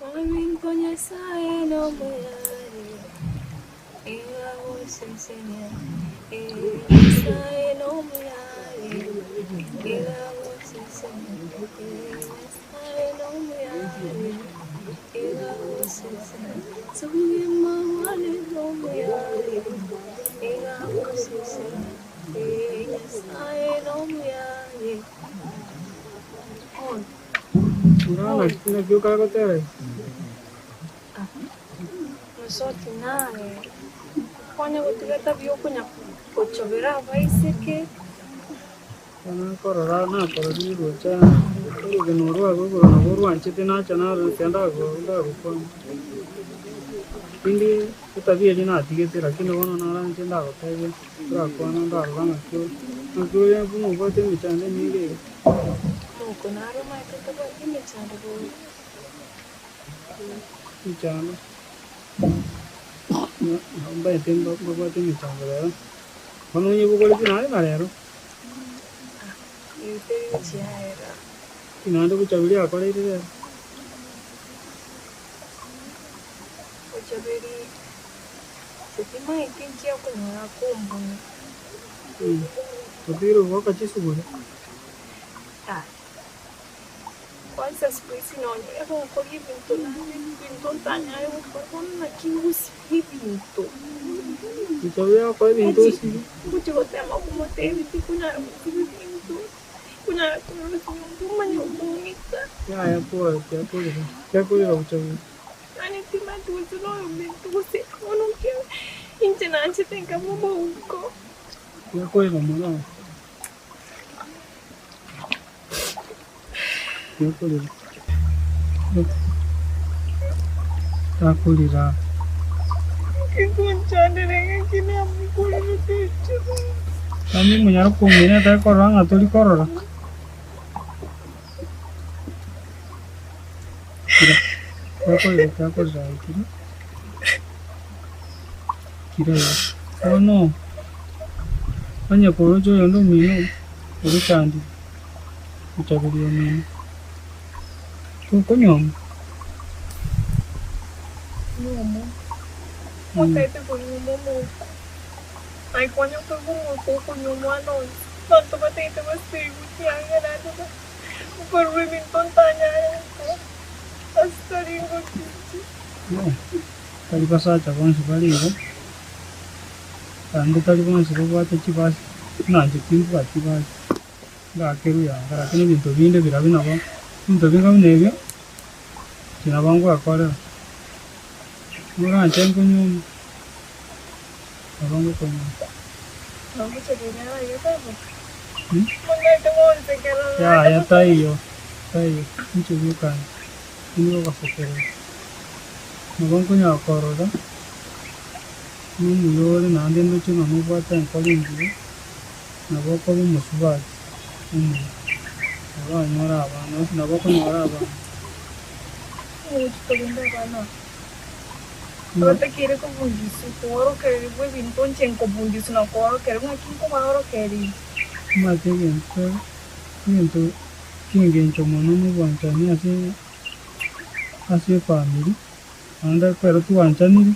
Ominto Nyasae nomoyare, iga agosesenia, ee Nyasae nomoyare, iga agosesenia. agosesenia, ee Nyasae nomuyare, iga agosesenia, ase obogima bwane nomuyare, iga agosesenia, ee Nyasae nomuyare. Naki okagotera iga? Mosoti naye okonya gotiga etabi okonya gochobera abaiseke. Bono nkorora nakororire roche orogena orwo rwago igoro nabo rwanchete nacha narosia ndagokwana. Rende etabia eria natigete lakini bono naranche ndagotebia torakwana ndarora ng'aki ore. Ng'aki ore buna obwate emechando emenge iga. Omouko naro omanyete tabwati emechando bobe. Emechando, mbaete mbabwate emechando rero, bono onyebogoretie naye na rero. Ebinto ebi gochiaera. Naende bochaberi akoreire rero. Bochaberi inche timaeti nki okonyora akombuna. Otigire goaka chisuguri. Kwanza siku hizi nonye egokora ebinto naende ebinto ntanyare gokora bono naki ngosibia ebinto. Inche biakora ebinto osibi. Ngochia gotema komotebia tikonyara gosibia ebinto, tikonyara korosia nyomba omanye kong'ita. Yaya pole tiakorera, tiakorera gocha buya. Yaani timanyeti gose noyominto gose bono nki inche nanchete nkaba omouko. Tiakorera mono. Takorera. Nonye omonyare kong'ina tari korora ng'a tori korora. Kira, takorera takorera aye kira, kira igo. Bono, onye koroche oyonde omino. Ogochandire, gochaberia omino, tokonyuoma. Nyuomo, motaete konyuoma omouko, aye konya okoigwa omouko okonywa omwana oye, abanto bataete basigwe ekiagera ase okorua ebinto ntanyare gokora ase tari ngochichi. Tari basacha bonsi bare igo. Naende tari bonsi babwate chibasi, buna inche timbwati basi, ngakerwa yanga, lakini ebinto binde birabi nabo, ebinto binga buna ebio, inche nabo ngwekorera. Noranche nkonyuoma, nabo ngokonyuoma. Yaya taiyo, taiyo, inche bweka tindi gogosekerera. Nabo nkonyara korora. Nomuya ore naende ndoche ng'a nobwate enkoro engiya, nabo okoba omosubati omuya, oranyore abana, gose nabo okonyora abana. Omogochi korende abana aba abatakeire kobundiswa koorokererigwa ebinto inche nkobundiswa na koorokererigwa ng'aki nkobaorokereria. Omanyete egento, egento ki'engencho mono nobwanchani ase ase efamiri. Naende ekero twanchanire,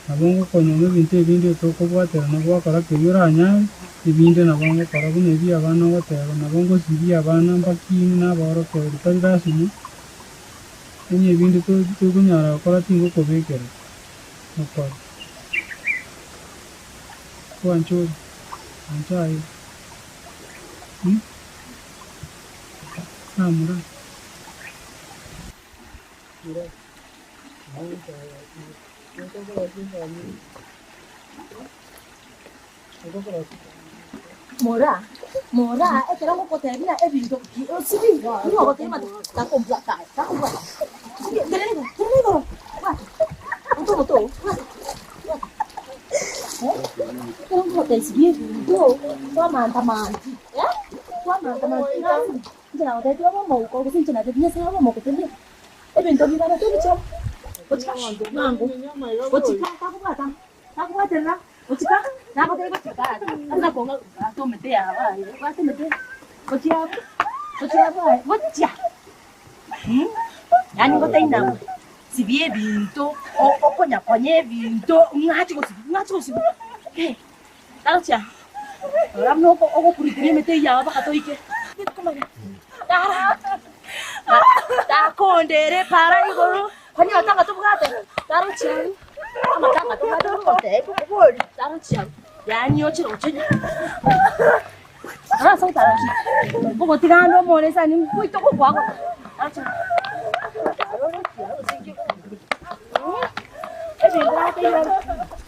nabo ngokonyora ebinto ebinde tokobwaterana gwakora keria oranyare, ebinde nabo ngokora buna ebi abana ogoteba, nabo ngosibia abana mbakine nabaorokereri tari lasima, onye ebinde tokonyara gokora tingokobekera okore. Bwancha ore, bwancha aye, namura. Mora, mora, ekero ngogotebia ng'a ebinto osibi, nigo ogotebia ng'a takombwata aye, takombwata. Tenena igoro, tenena igoro, bwata, bwata omote oo, bwata, bwata. Ekero ngogotebia sibia ebinto, kwamantamanti, kwamantamanti ng'a inche nagotebetie obe omouko gose inche natebetie Nyasaye obe omouko tebia. Ebinto bibare tobichore, gochika bwango, gochika takobwata, takobwaterera, gochika nagotebia gochika aye, ase nakong'a ase omete yabo aye, bwata emete, gochia abwo, gochia abwo aye, gochia yaani ngotainama, sibia ebinto, okonyakonya ebinto, ng'ache gosibia, ng'ache gosibia, Tagochia, rora buna ogokurutiria emete eyio aba mpaka toike. Takondera epara igoro, kwani amatanga tobwate? Tarochi abwo, amatanga tobwate togoteba okobori, tarochi abwo, yaani ochire gochenya. Ase otarochi, ogotiga ande omorese aria ngoita ogokoa go- tarochi abwo. Ebinto ateire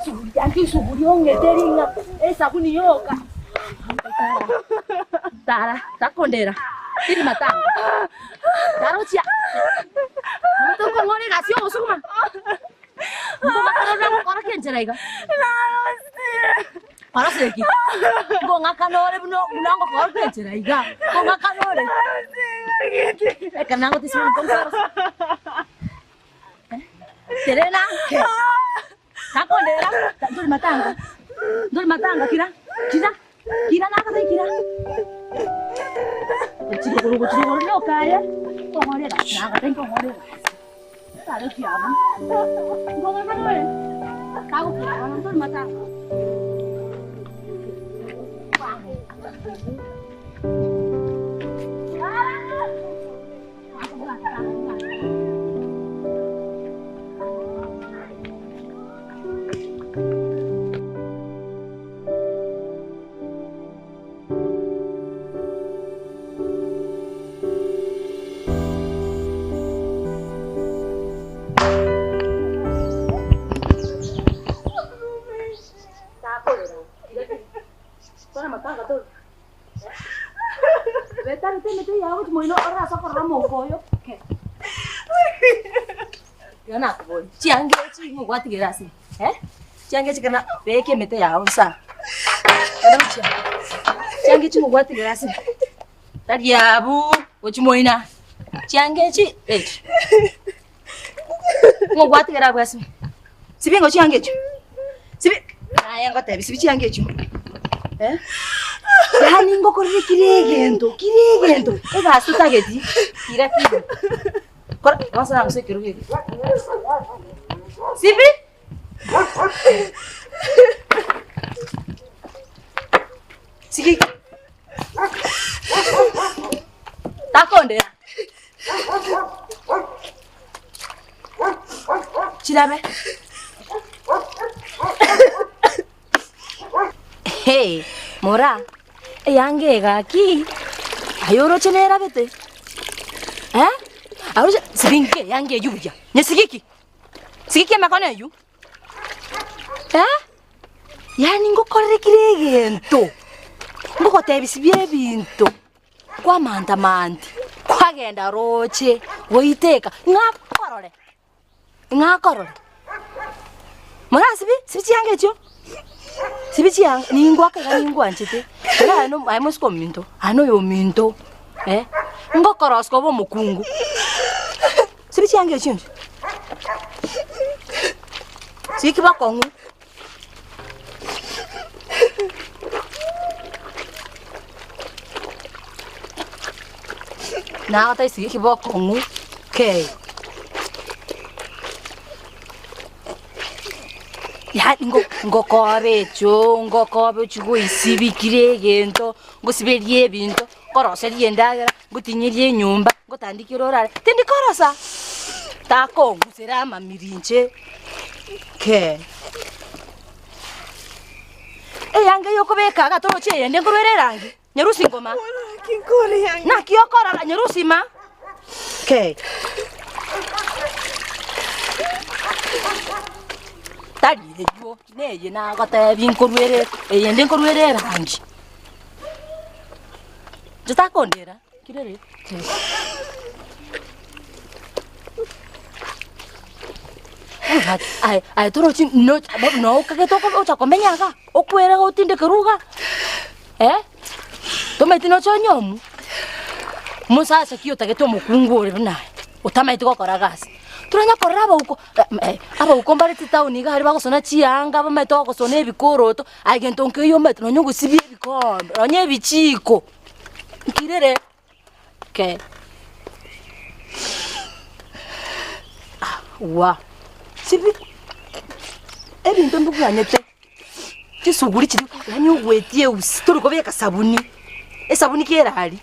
suguri anche esuguri ong'ete ring'a esabuni yoka. Tara, takondera, tiri matanga. Tarochia. Omanyete okong'ora egasi ya obosuguma? Nkobakorora gokora ki enchera iga? Kwarosire ki? Nkong'akana ore buna buna ngokora ki enchera iga? Nkong'akana ore. Ekero nagotesia omonto nkwarosa. Terena nke. Takondera, ntori matanga. Ntori matanga kira, kira, kira nagotebia kira. Gochia igoro gochia igoro rioka aye, nkong'ore egasi nagotebia nkong'ore egasi. Tari kiabo. Nkong'akana ore, tagokira bono ntori matanga. Betarete emete yao gochia moino orase okorora omouko oyo ke. Igo nakoboria, chianga echi nigo gwatigera ase eh? Chianga echi kera beka emete yao nsa aa, kera gochia chianga echi nigo gwatigera ase tari abwo gochia moino aa, chianga echi echi nigo gwatigera abwo ase sibia ingo chianga echio, sibi naye ngotebia sibia chianga echio eh, yaani ngokorere kera egento kera egento egasi otageti kira kira kora gosana gose ekerogo eke sibi. Sigiki takondera chirabe Hey, mora eanga eye gaki aye oroche nerabete eh? Aroche siringi eanga eywo buya nyesigiki sigiki emekono eywo eh? Yaani ngokorere kera egento, ngogotebia sibia ebinto, kwamantamanti, kwagenda roche, goiteka, ng'a akorore, ng'a akorore. Morasibie, sibia chianga echio, sibia chianga, ningwake iga ningwanchete, ere aye no aye mosike ominto, aye na oyominto eh, ngokorosia obe omokungu, sibia chianga echio inche, siki bokong'u. Nagotaisirie kibokong'u kei. Yaani ngo ngokobe echoo ngokobe ochie goisibi kera egento, ngosiberie ebinto, nkoroserie endagera, ngotinyerie enyomba, ngotandikere orare, tindi korosa, takongusera amamiri inche kee. Eanga eye okobeka iga torochi eyende nkorwere erangi, nyarusi ngoma. Naki okorora nyarusi ma kee. Tari eywo, neye nagotebia nkorwere eyende nkorwere erangi. Inche takondera, kirere. Aye aye torochi no no okagete oko ocha komenya iga, okwere otindekere iga eh, tomanyeti nocha onyomu, mosacha ki otagete omokungu ore buna aye, otamanyeti gokora gasi. Toranya korora abauko abauko mbare chitaoni iga aria bagosona chianga bamaete gogosona ebikoroto, aye gento nkeiyo omanyete nonye ogosibia ebikombe, nonye ebichiko, nkirere ke. Wa, sibi ebinto mbigwanyete, chisuguri chiria yaani ogwetia eusi tori kobeka sabuni, esabuni ki ere aria,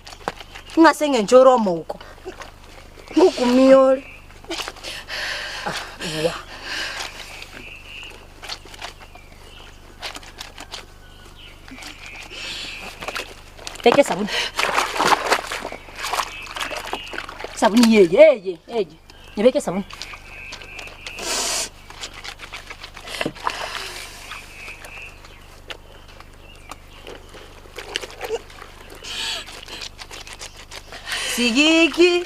ng'a ase eng'encho ore omouko. Ngokumia ore. Ah, buya. Beka esabuni. Esabuni eye, eye, eye. Nyebeke esabuni. Sigiki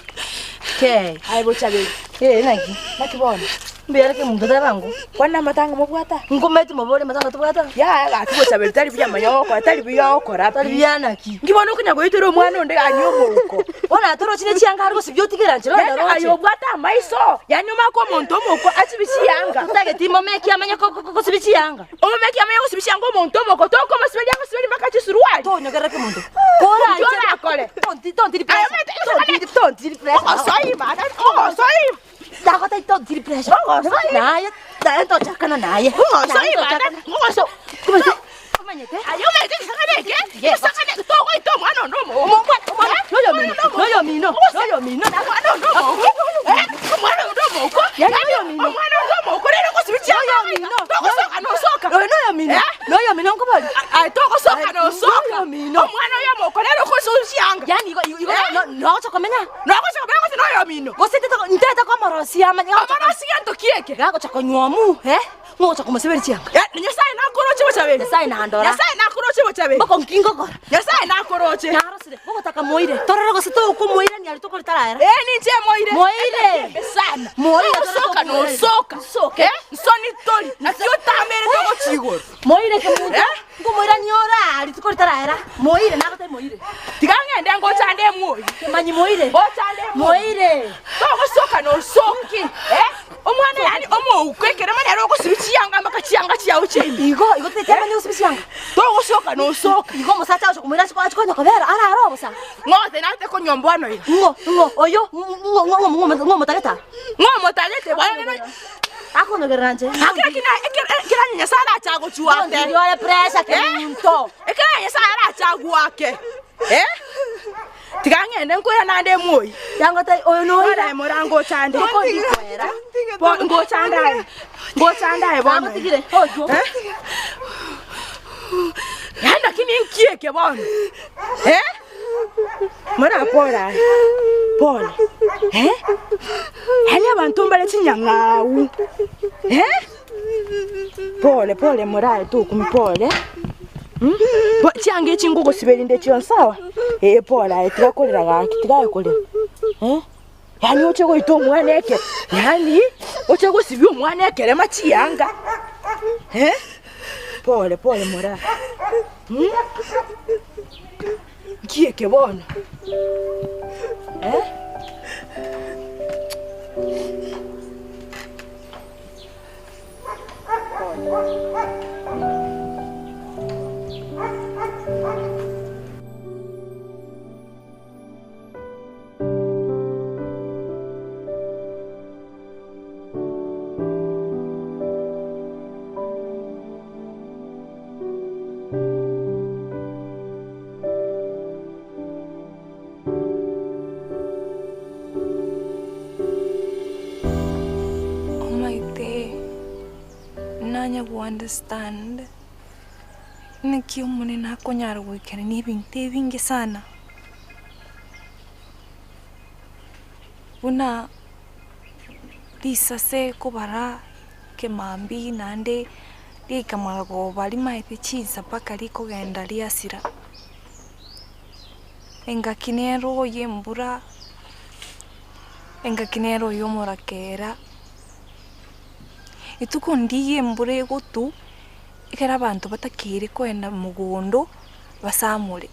kei. Aye bochaberi. Eh, naki? Naki bono? Mbuya are kemonto teba ango. Kwana amatanga mobwata? Nkometi mobore amatanga tobwata. Yaya gaki bochaberi tari buya manya ogokora tari buya ogokora Tari pi. buya naki? Nki bono okonya goitera omwana onde anywe omouko. Bono atorochi ne chianga are gosibia otigere nchera Yaani onde aye roche. obwate amaiso, yaani omake omonto omouko asibie chianga. Totageti momeki amanye gosibia chianga. Omomeki amanye gosibia chianga omonto omouko tokomosiberia agosiberia mpaka chisuruari. Tonyogerera kemonto. Inki orakore? Tontiri tontiri Aye pressure. omanyete Tontiri tontiri pressure. Ogosoima, ogosoima. Ndagotebia tontiri pressure. Naye naye ntochakana naye. Naye ntochakana. Omanyete omanyete. Aye omanyete egesang'ana eke, egesang'ana eke togoita omwana onde omouko. Omwana noyo mino noyo mino noyo mino. Omwana onde omouko, omwana onde omouko, Noyo mino. omwana onde omouko rero ogosibia chianga Noyo mino. togosoka nosoka. Oyo noyo mino. Noyo mino nkoboria. Aye togosoka nosoka. Noyo mino. Omwana oyo omouko rero okosibia chianga. Yaani igo igo nogocha komenya. Nogocha komenya gose noyo mino. Gose ntete komorosia amanye. Omorosia gento ki eke? Gagocha konywomu, eh? Ngocha komoseberia chianga. Eh, Nyasaye nakoroche bochaberi. Nyasaye nandora. Nyasaye nakoroche bochaberi. Boko nki ngokora? Nyasaye nakoroche. Narosire, bogotaka moire. Torore gose tokomoirania aria tokori taraera. Eh, ninche moire. Moire. Embe sana. Moire, Togosoka torore nosoka. Nsoke. Eh, nsoni tori. Naki otamere togochia igoro. Moire kemunto. Eh? Nkomoirania ore aa rituko ritaraera. Moire nagotebia moire. Tiga ng'ende ngochande emwoyo. Kemanyi moire. Ngochande emwoyo. Moire. Togosoka nosoka. Eh? Omwana yaani omouko ekerema nere ogosibia chianga mpaka chianga chiao chiaime. Igo igo tete amanye gosibia chianga. Togosoka nosoka. Igo omosacha agocha komoira ase achi konya kobera arare obosa. Ng'o tenate konywa mbwano iga. Ng'o ng'o oyo ng'o ng'o ng'o ng'o omotagete aa. Ng'o omotagete bono nere. Akonyogerera inche. Ekero kina ekero ekero Nyasaye arache agochwake. Tontiri ore pressure kemunto. Ekero Nyasaye arache agoake. Eh? Tiga ng'ende nkoira nande emwoyi. Yangote oyo noira. Ore morango ochande. Tokondikwera. Bo ngochande aye. Ngochande aye bono. Nagotigire. Oywo. Eh? Yaani lakini inki eke bono? Eh? Mora pole aye. Pole. Eh? Yaani abanto mbare chinyang'au. Eh? Pole pole morae tokumia pole. Mm? Chianga echi ngogosiberia inde chionsi sawa? Ee pole aye tiga korera gaki tiga aye korera. Eh? Yaani oche goita omwana eke yaani oche gosibia omwana ekerema chianga. Eh? Pole pole moraa. Mm? Nki eke bono? Eh? Omanyete nanya go understand naki Omonene akonyara goikerania ebinto ebinge sana. Buna risase kobara kemambia naende riaika marogoba rimaete chinsa mpaka rikogenda riasira. Engaki nere oye embura, engaki nere oye omorakera, rituko ndigiya embura egotwa, ekero abanto batakeire kogenda mogondo basamore.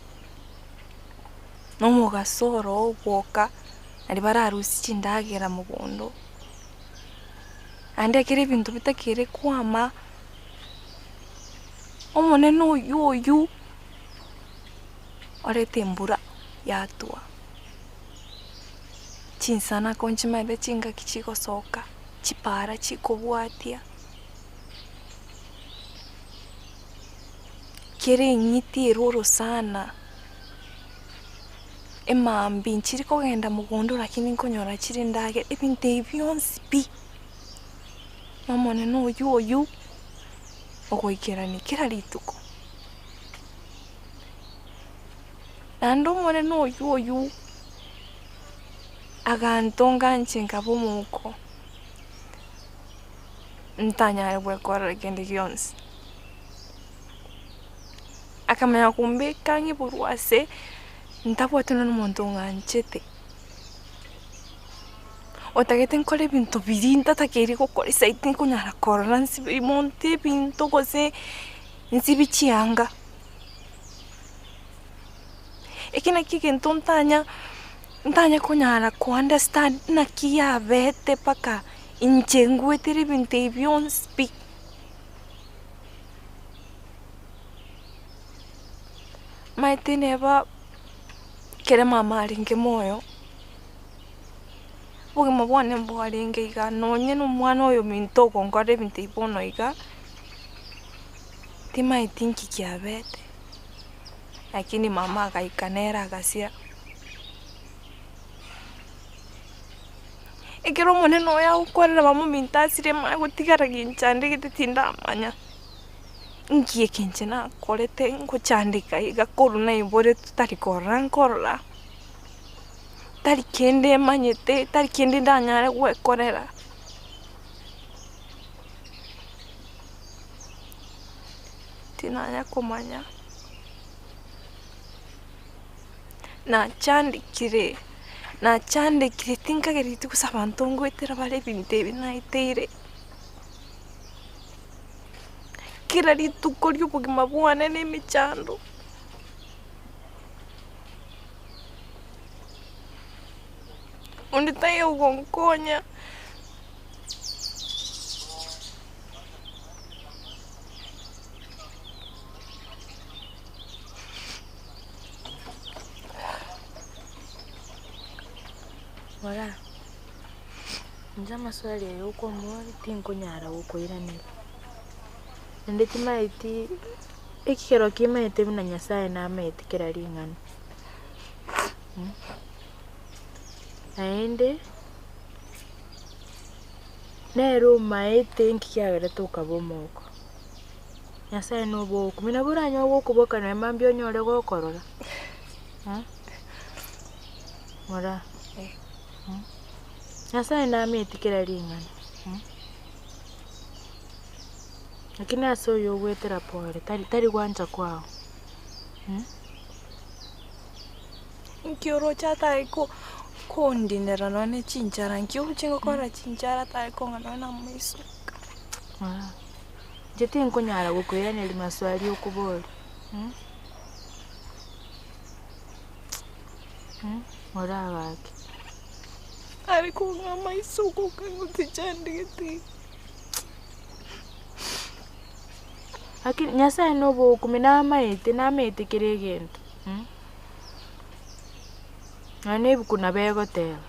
Na omogaso oro ogwoka, naria bararusie chindagera mogondo. Naende ekero ebinto bitakeire kwama, Omonene oywo oywo orete embura yatwa, chinsanako nchimaete chingaki chigosoka, chipara chikobwatia, kera eng'iti ere orosana. Emambia nchiri kogenda mogondo lakini nkonyora chire endagera, ebinto ebi bionsi pi, na omonene oywo oywo ogoikerania kera rituko. Naende omonene oywo oywo agantonga inche nkaba omouko, ntanyare gwekorera kende gionsi. Akamanya kombeka ang'e borwa ase ntabwati nonye na omonto ong'anchete, otagete nkore ebinto biria ntatakeiri gokora esaidi tinkonyara korora nsibe monto ebinto gose nsibe chianga. Eki nakio egento ntanya ntanya konyara ko understand naki yabete mpaka inche ngwetere ebinto ebi bionsi pi. Omanyete neba ekere mama arenge moyo, obogima bwane mbwarenge iga nonye na omwana oyo ominto ogonkorera ebinto ebi bono iga, timanyeti nki kiabete, lakini mama agaika nere agasira. Ekero omonene oyo agokwarera mama ominto asire manye gotigara ginchandegete tindamanya nki eke inche nakorete ngochandeka iga korwa naiboretwe tari korora nkorora, tari kende manyete, tari kende ndanyare gwekorera. Tinanya komanya. Nachandekire, nachandekire tinkagereti gose abanto ngoetera bare ebinto ebi naeteire. Kera rituko ria obogima bwane na emechando. Onde taiyo ogonkonya. Rora, inche amaswali aya okomoria tinkonyara gokoiraneria, naende timaeti ekero kimaete buna Nyasaye namaete kera ring'ana, naende nere omaete nki kiagerete okaba omoko. Nyasaye nobokumia, nabo oranyore gokoboka nonya mambia onyore gokorora, Moraa, Nyasaye nameti kera ring'ana, lakini ase oyo ogwetera pore tari tari gwancha kwao. Nki oroche atare ko kondinera nonya ne chinchara, nki oroche ngokora chinchara atare kong'a nonya na amaiso. Inche tinkonyara gokoiraneria maswali okoboria, oragake. Are kong'a amaiso gokang'u tichandegeti. Lakini Nyasaye nobokumia namaete namaete kera egento, nonya na ebuku nabo egoteba.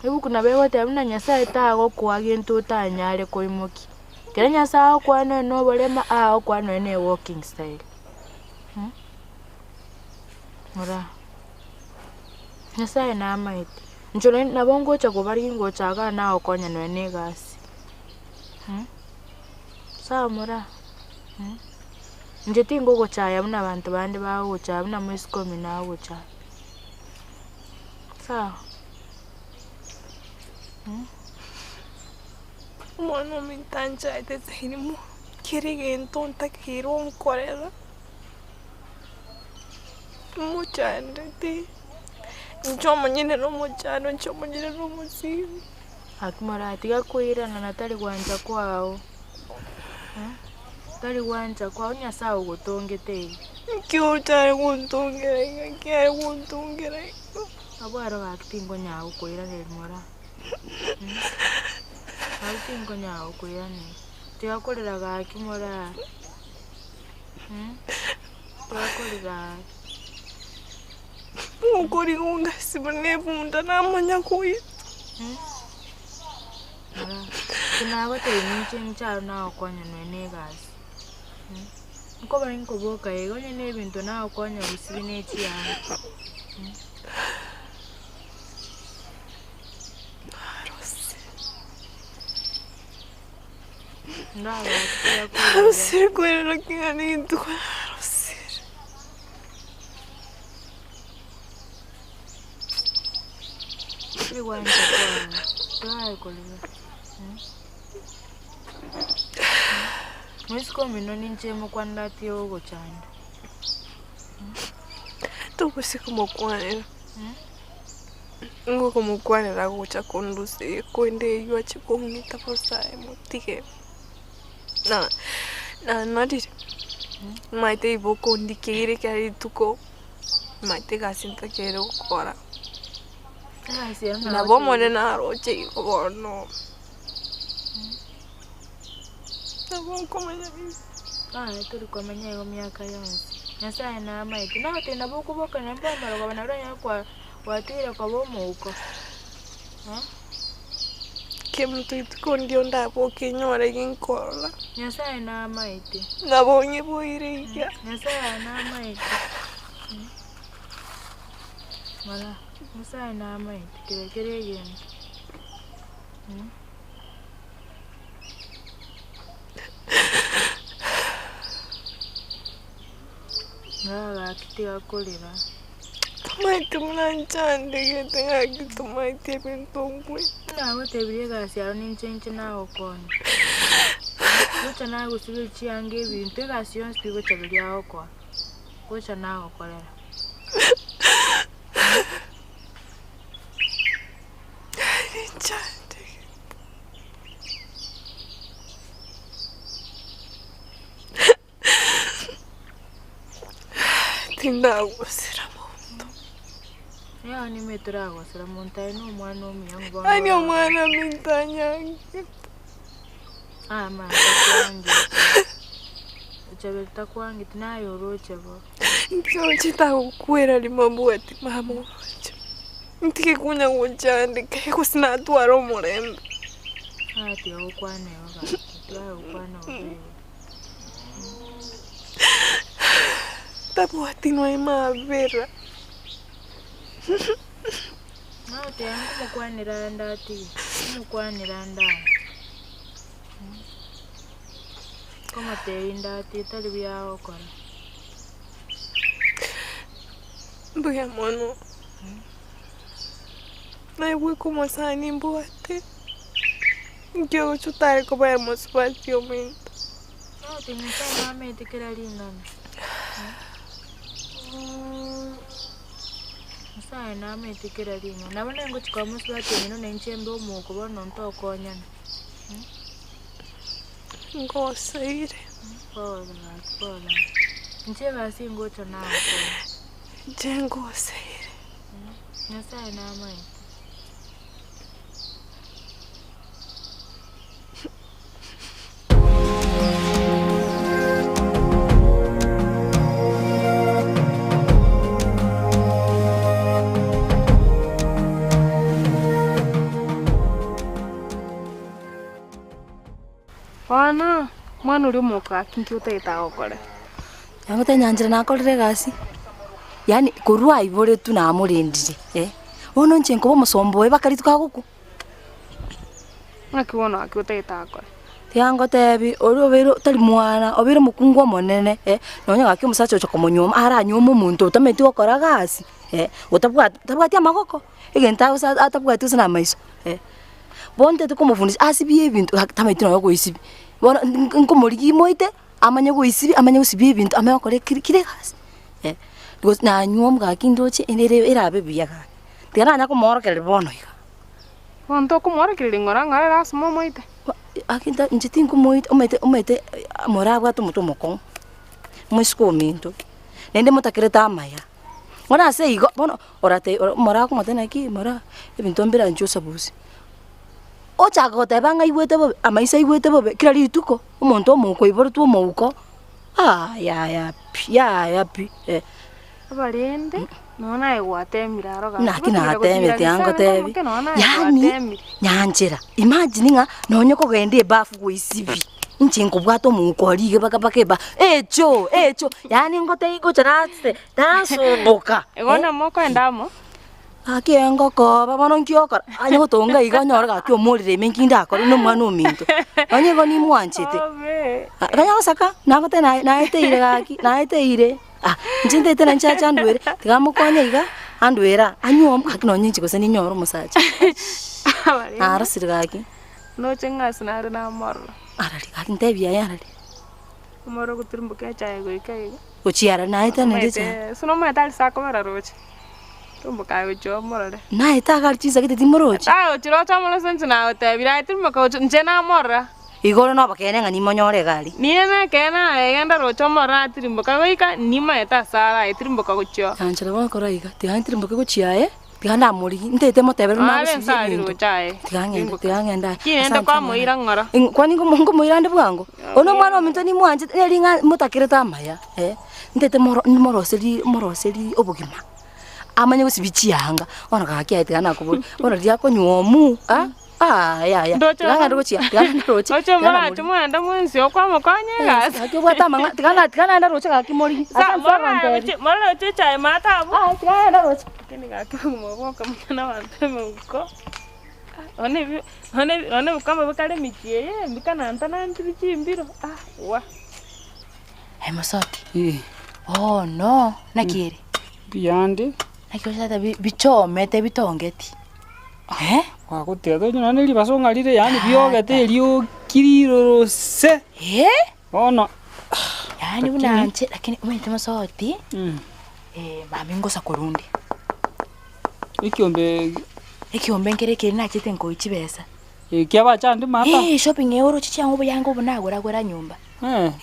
Ebuku nabo egoteba buna Nyasaye tagokoa gento otanyare koimokia. Ekero Nyasaye agokoa nonya na oborema, agokoa nonya na ewalking style Rora, Nyasaye namaete, inche nonye nabo ngocha kobarigia ngocha igaa nagokonya nonya na egasi Sawa moraa Inche tingogochaya buna abanto bande bagogochaya buna moiseke omino agogochaya. Sawa. Omwana ominto anchaete sairimo, kera egento ntakeire onkorera, mochandete, inche omonyene na omochando, inche omonyene na omosigo. Gaki moratiga koirana na tari gwancha kwao, tari gwancha kwao Nyasaye ogotongete iga. Nki otare gontongera iga, nki are gontongera iga. Abwo aro gaki tinkonyara gokoiraneria moraa, gaki tinkonyara gokoiraneria, tiga korera gaki moraa, tiga korera gaki. Ngokoriga ongasi buna ebunda namanya koyia. Moraa, inche nagotebia ninche inche aro nagokonya nonya na egasi. Nkoba inkoboka iga onye na ebinto nagokonya gosibia ne chianga. Narosire kwerera king'ana rituko narosire. Moiseke omino ninche mokwanera ati ogochanda. Togose komokwanera, nigo okomokwanera agocha kondusia ekonda eywo ache kong'ita bosa aye motige. Na nanarire, omanyete igo okondikeire kera rituko, omanyete egasi ntakeire gokora, nabo omonene aroche igo bono. Nabo nkomanya igo. Aye tori komenya igo miaka yonsi. Nyasaye namaete. Nagotebia nabo okoboka naende bwamara koba naro onye kwa gwatigire koba omouko. Eh? Kemunto rituko ndio ndaboke nyore ginkorora. Nyasaye namaete. Nabo ng'iboire iga. Nyasaye namaete. Mara, Nyasaye namaete kera kera egento. Gaki tiga korera. Tomaeti buna nchandegete gaki tomaeti ebinto nkwe. Nagotebirie egasi yao ninche inche nagokonya. Gocha nagosiberia chianga ebinto egasi yonsi pi gocha riria agokoa, gocha nagokorera. Tindagosera monto. Yaani ime toragosera monto aye na omwana omuya ng'o bono Yaani omwana ominto anyangete. Ama takwangeti. Ochaberi takwangeti naye oroche bo. Inche oche tagokwera rimo mbwati mama oroche. Ntige konya gochandeka gose natware omorembe. Aya tiga gokwana igo gaki, tiga gokwana bobe igo. Tabwati nonya mabera. Nagoteba nkomokwanera ande atige, nkomokwanera ande aya. Nkomotebia inde atige tari buya agokora. Mbuya mono, naye bweka omosani mbwate, inki ogocha otare koba omosubati ominto. Nagotebia Nyasaye namanyete kera ring'ana. Nyasaye namanyete kera ring'ana. Nabo nengochia koba omosubati omino na inche mbe omoko bono ntokonyana. Ngoseire. Pole gaki pole. Inche egasi ngocha nagokora. Inche ngoseire. Nyasaye namanyete. Bono, omwana oria omoka gaki nki otagete agokore? Nyagote nyanchera nakorire egasi, yaani korwa aiboretwe namorendire eh, bono inche nkoba omosomba oye mpaka rituko agokwa. Ng'aki bono gaki otagete agokore? Tiga ngotebi, oria obeire tari mwana, obeire omokungu omonene eh, nonya gaki omosacha ocha komonyuoma, aranyuome omonto otamanyeti gokora gasi eh, otabwati tabwati amagoko, egento agosa atabwati gose na amaiso eh. Bono ntagete komofundisha asibie ebinto gaki tamanyeti nonya goesibia, bono nkomorigia moite, amanye goesibia amanye gosibia ebinto amanye gokora keri kera egasi eh. Gose nanywa gaki ndoche ere erabe buya gaki, tiga nanya komoorokereria bono iga. Bono tokomoorokereria ng'ora ng'ora ere ase omoite? Gaki nta inche tinkomoita omanyete omanyete morabwate omotwe omokong'u, moiseke ominto, naende motakerete amaya. Bono ase igo, bono orate morakomotebia naki mora ebinto mbire inche osabusie. Ochaka goteba ng'a aigwete bobe, amaiso aigwete bobe kera rituko, omonto omouko oiboretwe omouko, aah yaya pi, yaya pi eh. Abarende, nonya naye gwatemire aro gaki. Naki natemete angotebi, yaani nyanchera, imagine ng'a nonya okogenda ebafu goisibia. Inche nkobwata omouko aria iga baka baka eba, echo echo, yaani ngotebia ngocha nase nasumbuka. Igo namo okoenda amo. Gaki engokoba bono nki okora? Onye gotonga iga onyore gaki omorire ime nki ndakore na omwana ominto. Onye igo nimwanchete. Kanya gosaka, nagotebia naye naeteire gaki, naeteire, ah, inche ntaete na inche ache andwere, tiga amokonye iga, andwere aa, anywe gaki nonye inche gose ninyore omosacha. Narosire gaki. Noche ng'a ase nare namorora. Arari gaki ntebie aye arari. Omorero ogotirimboka echaye goika iga. Gochia arari naete nende echaye. Omanyete ase nomanyete aria ase akobera roche, tirimboka aye gochia omorore. Naete iga aria chinsagete timorochi. Aye gochia roche omorore ase inche nagotebire aye tirimboka gochia inche namorora. Igoro nobokeene ng'a nimonyore iga aria. Niye nekeene aye genda roche omorore atirimboka goika nimanyete ase are aye tirimboka gochia oo. Nanchera bono kora iga, tiga ntirimboke gochia aye. Tiga ndamorigie, ntaete motebere buna Abe agosiria nsa aria ebinto. roche aye. Tiga ng'ende, tiga ng'ende aye. Ki rende Asante kwamoira omwana. ng'ora? Ing- Kwani nkomo- nkomoira ande bwango? One omwana ominto nimwanchete, neri ng'a motakerete amaya, eh, ntaete moro nimoroserie moroserie obogima, amanye gosibia chianga, bono gaki aye tiga nakoboria, bono riria akonywa omu ah, ah yaya, Ndoche tiga ng'ende gochia, tiga ng'ende roche, Roche tiga morache namorigia. moende mwensi okwamokonya egasi. Gaki obwate amang'ana, tiga na tiga naende roche gaki morigie, Sa ase nse agontebia. morache morache echae maate abwo. Aye tiga naende roche. Lakini gaki obogima obo bokamanya na abanto emeuko, nonye ebi nonye ebi nonye ebikombe bikare emechie eye mbikanantanantirie chimbiro ah wa. Aye mosoti, bono naki ere? Mbuyande. Naki ochete bichomete bitongeti eh? Gwagoteba tonya nonya ne ribaso ng'a rire yaani biogete erioki rirorose. Eh? Bono Yaani buna inche lakini omanyete mosoti, mambia ngosa korwa onde. Ekiombe Ekiombe nkere ekeri nachete nkoyia chibesa. Ekiabachande mata. Eh, shopping eye oroche chiang'u oboyanga obo nagora gora nyomba.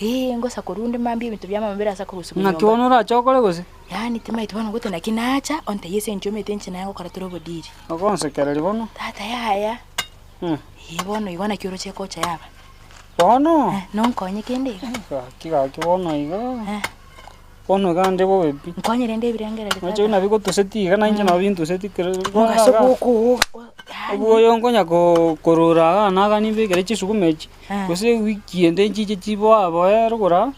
Eh, ngosa korwa onde mambia ebinto bia mama bire ase akorusia Ng'aki nyomba. bono orache okore gose? Yaani timaeti bono ngote naki nacha, ontebie ase eng'encho omanyete inche naye ngokora tore obodiri. Ogonsekereria bono. Tata yaya, eh bono igo naki oroche ekocha yaba. Bono? Nonkonye kende iga? Gaki gaki bono iga. Bono iga ande bobe pi. Nkonye rende ebirengererio tata. Oche buna bigotuseti iga nainche nabo bintuseti kere Mogaso bokooga yaani. Oboyo nkonya korora iga naga nimbekere chisukuma echi, gose ewiki ende nchiche chiboa boe rogoro aa,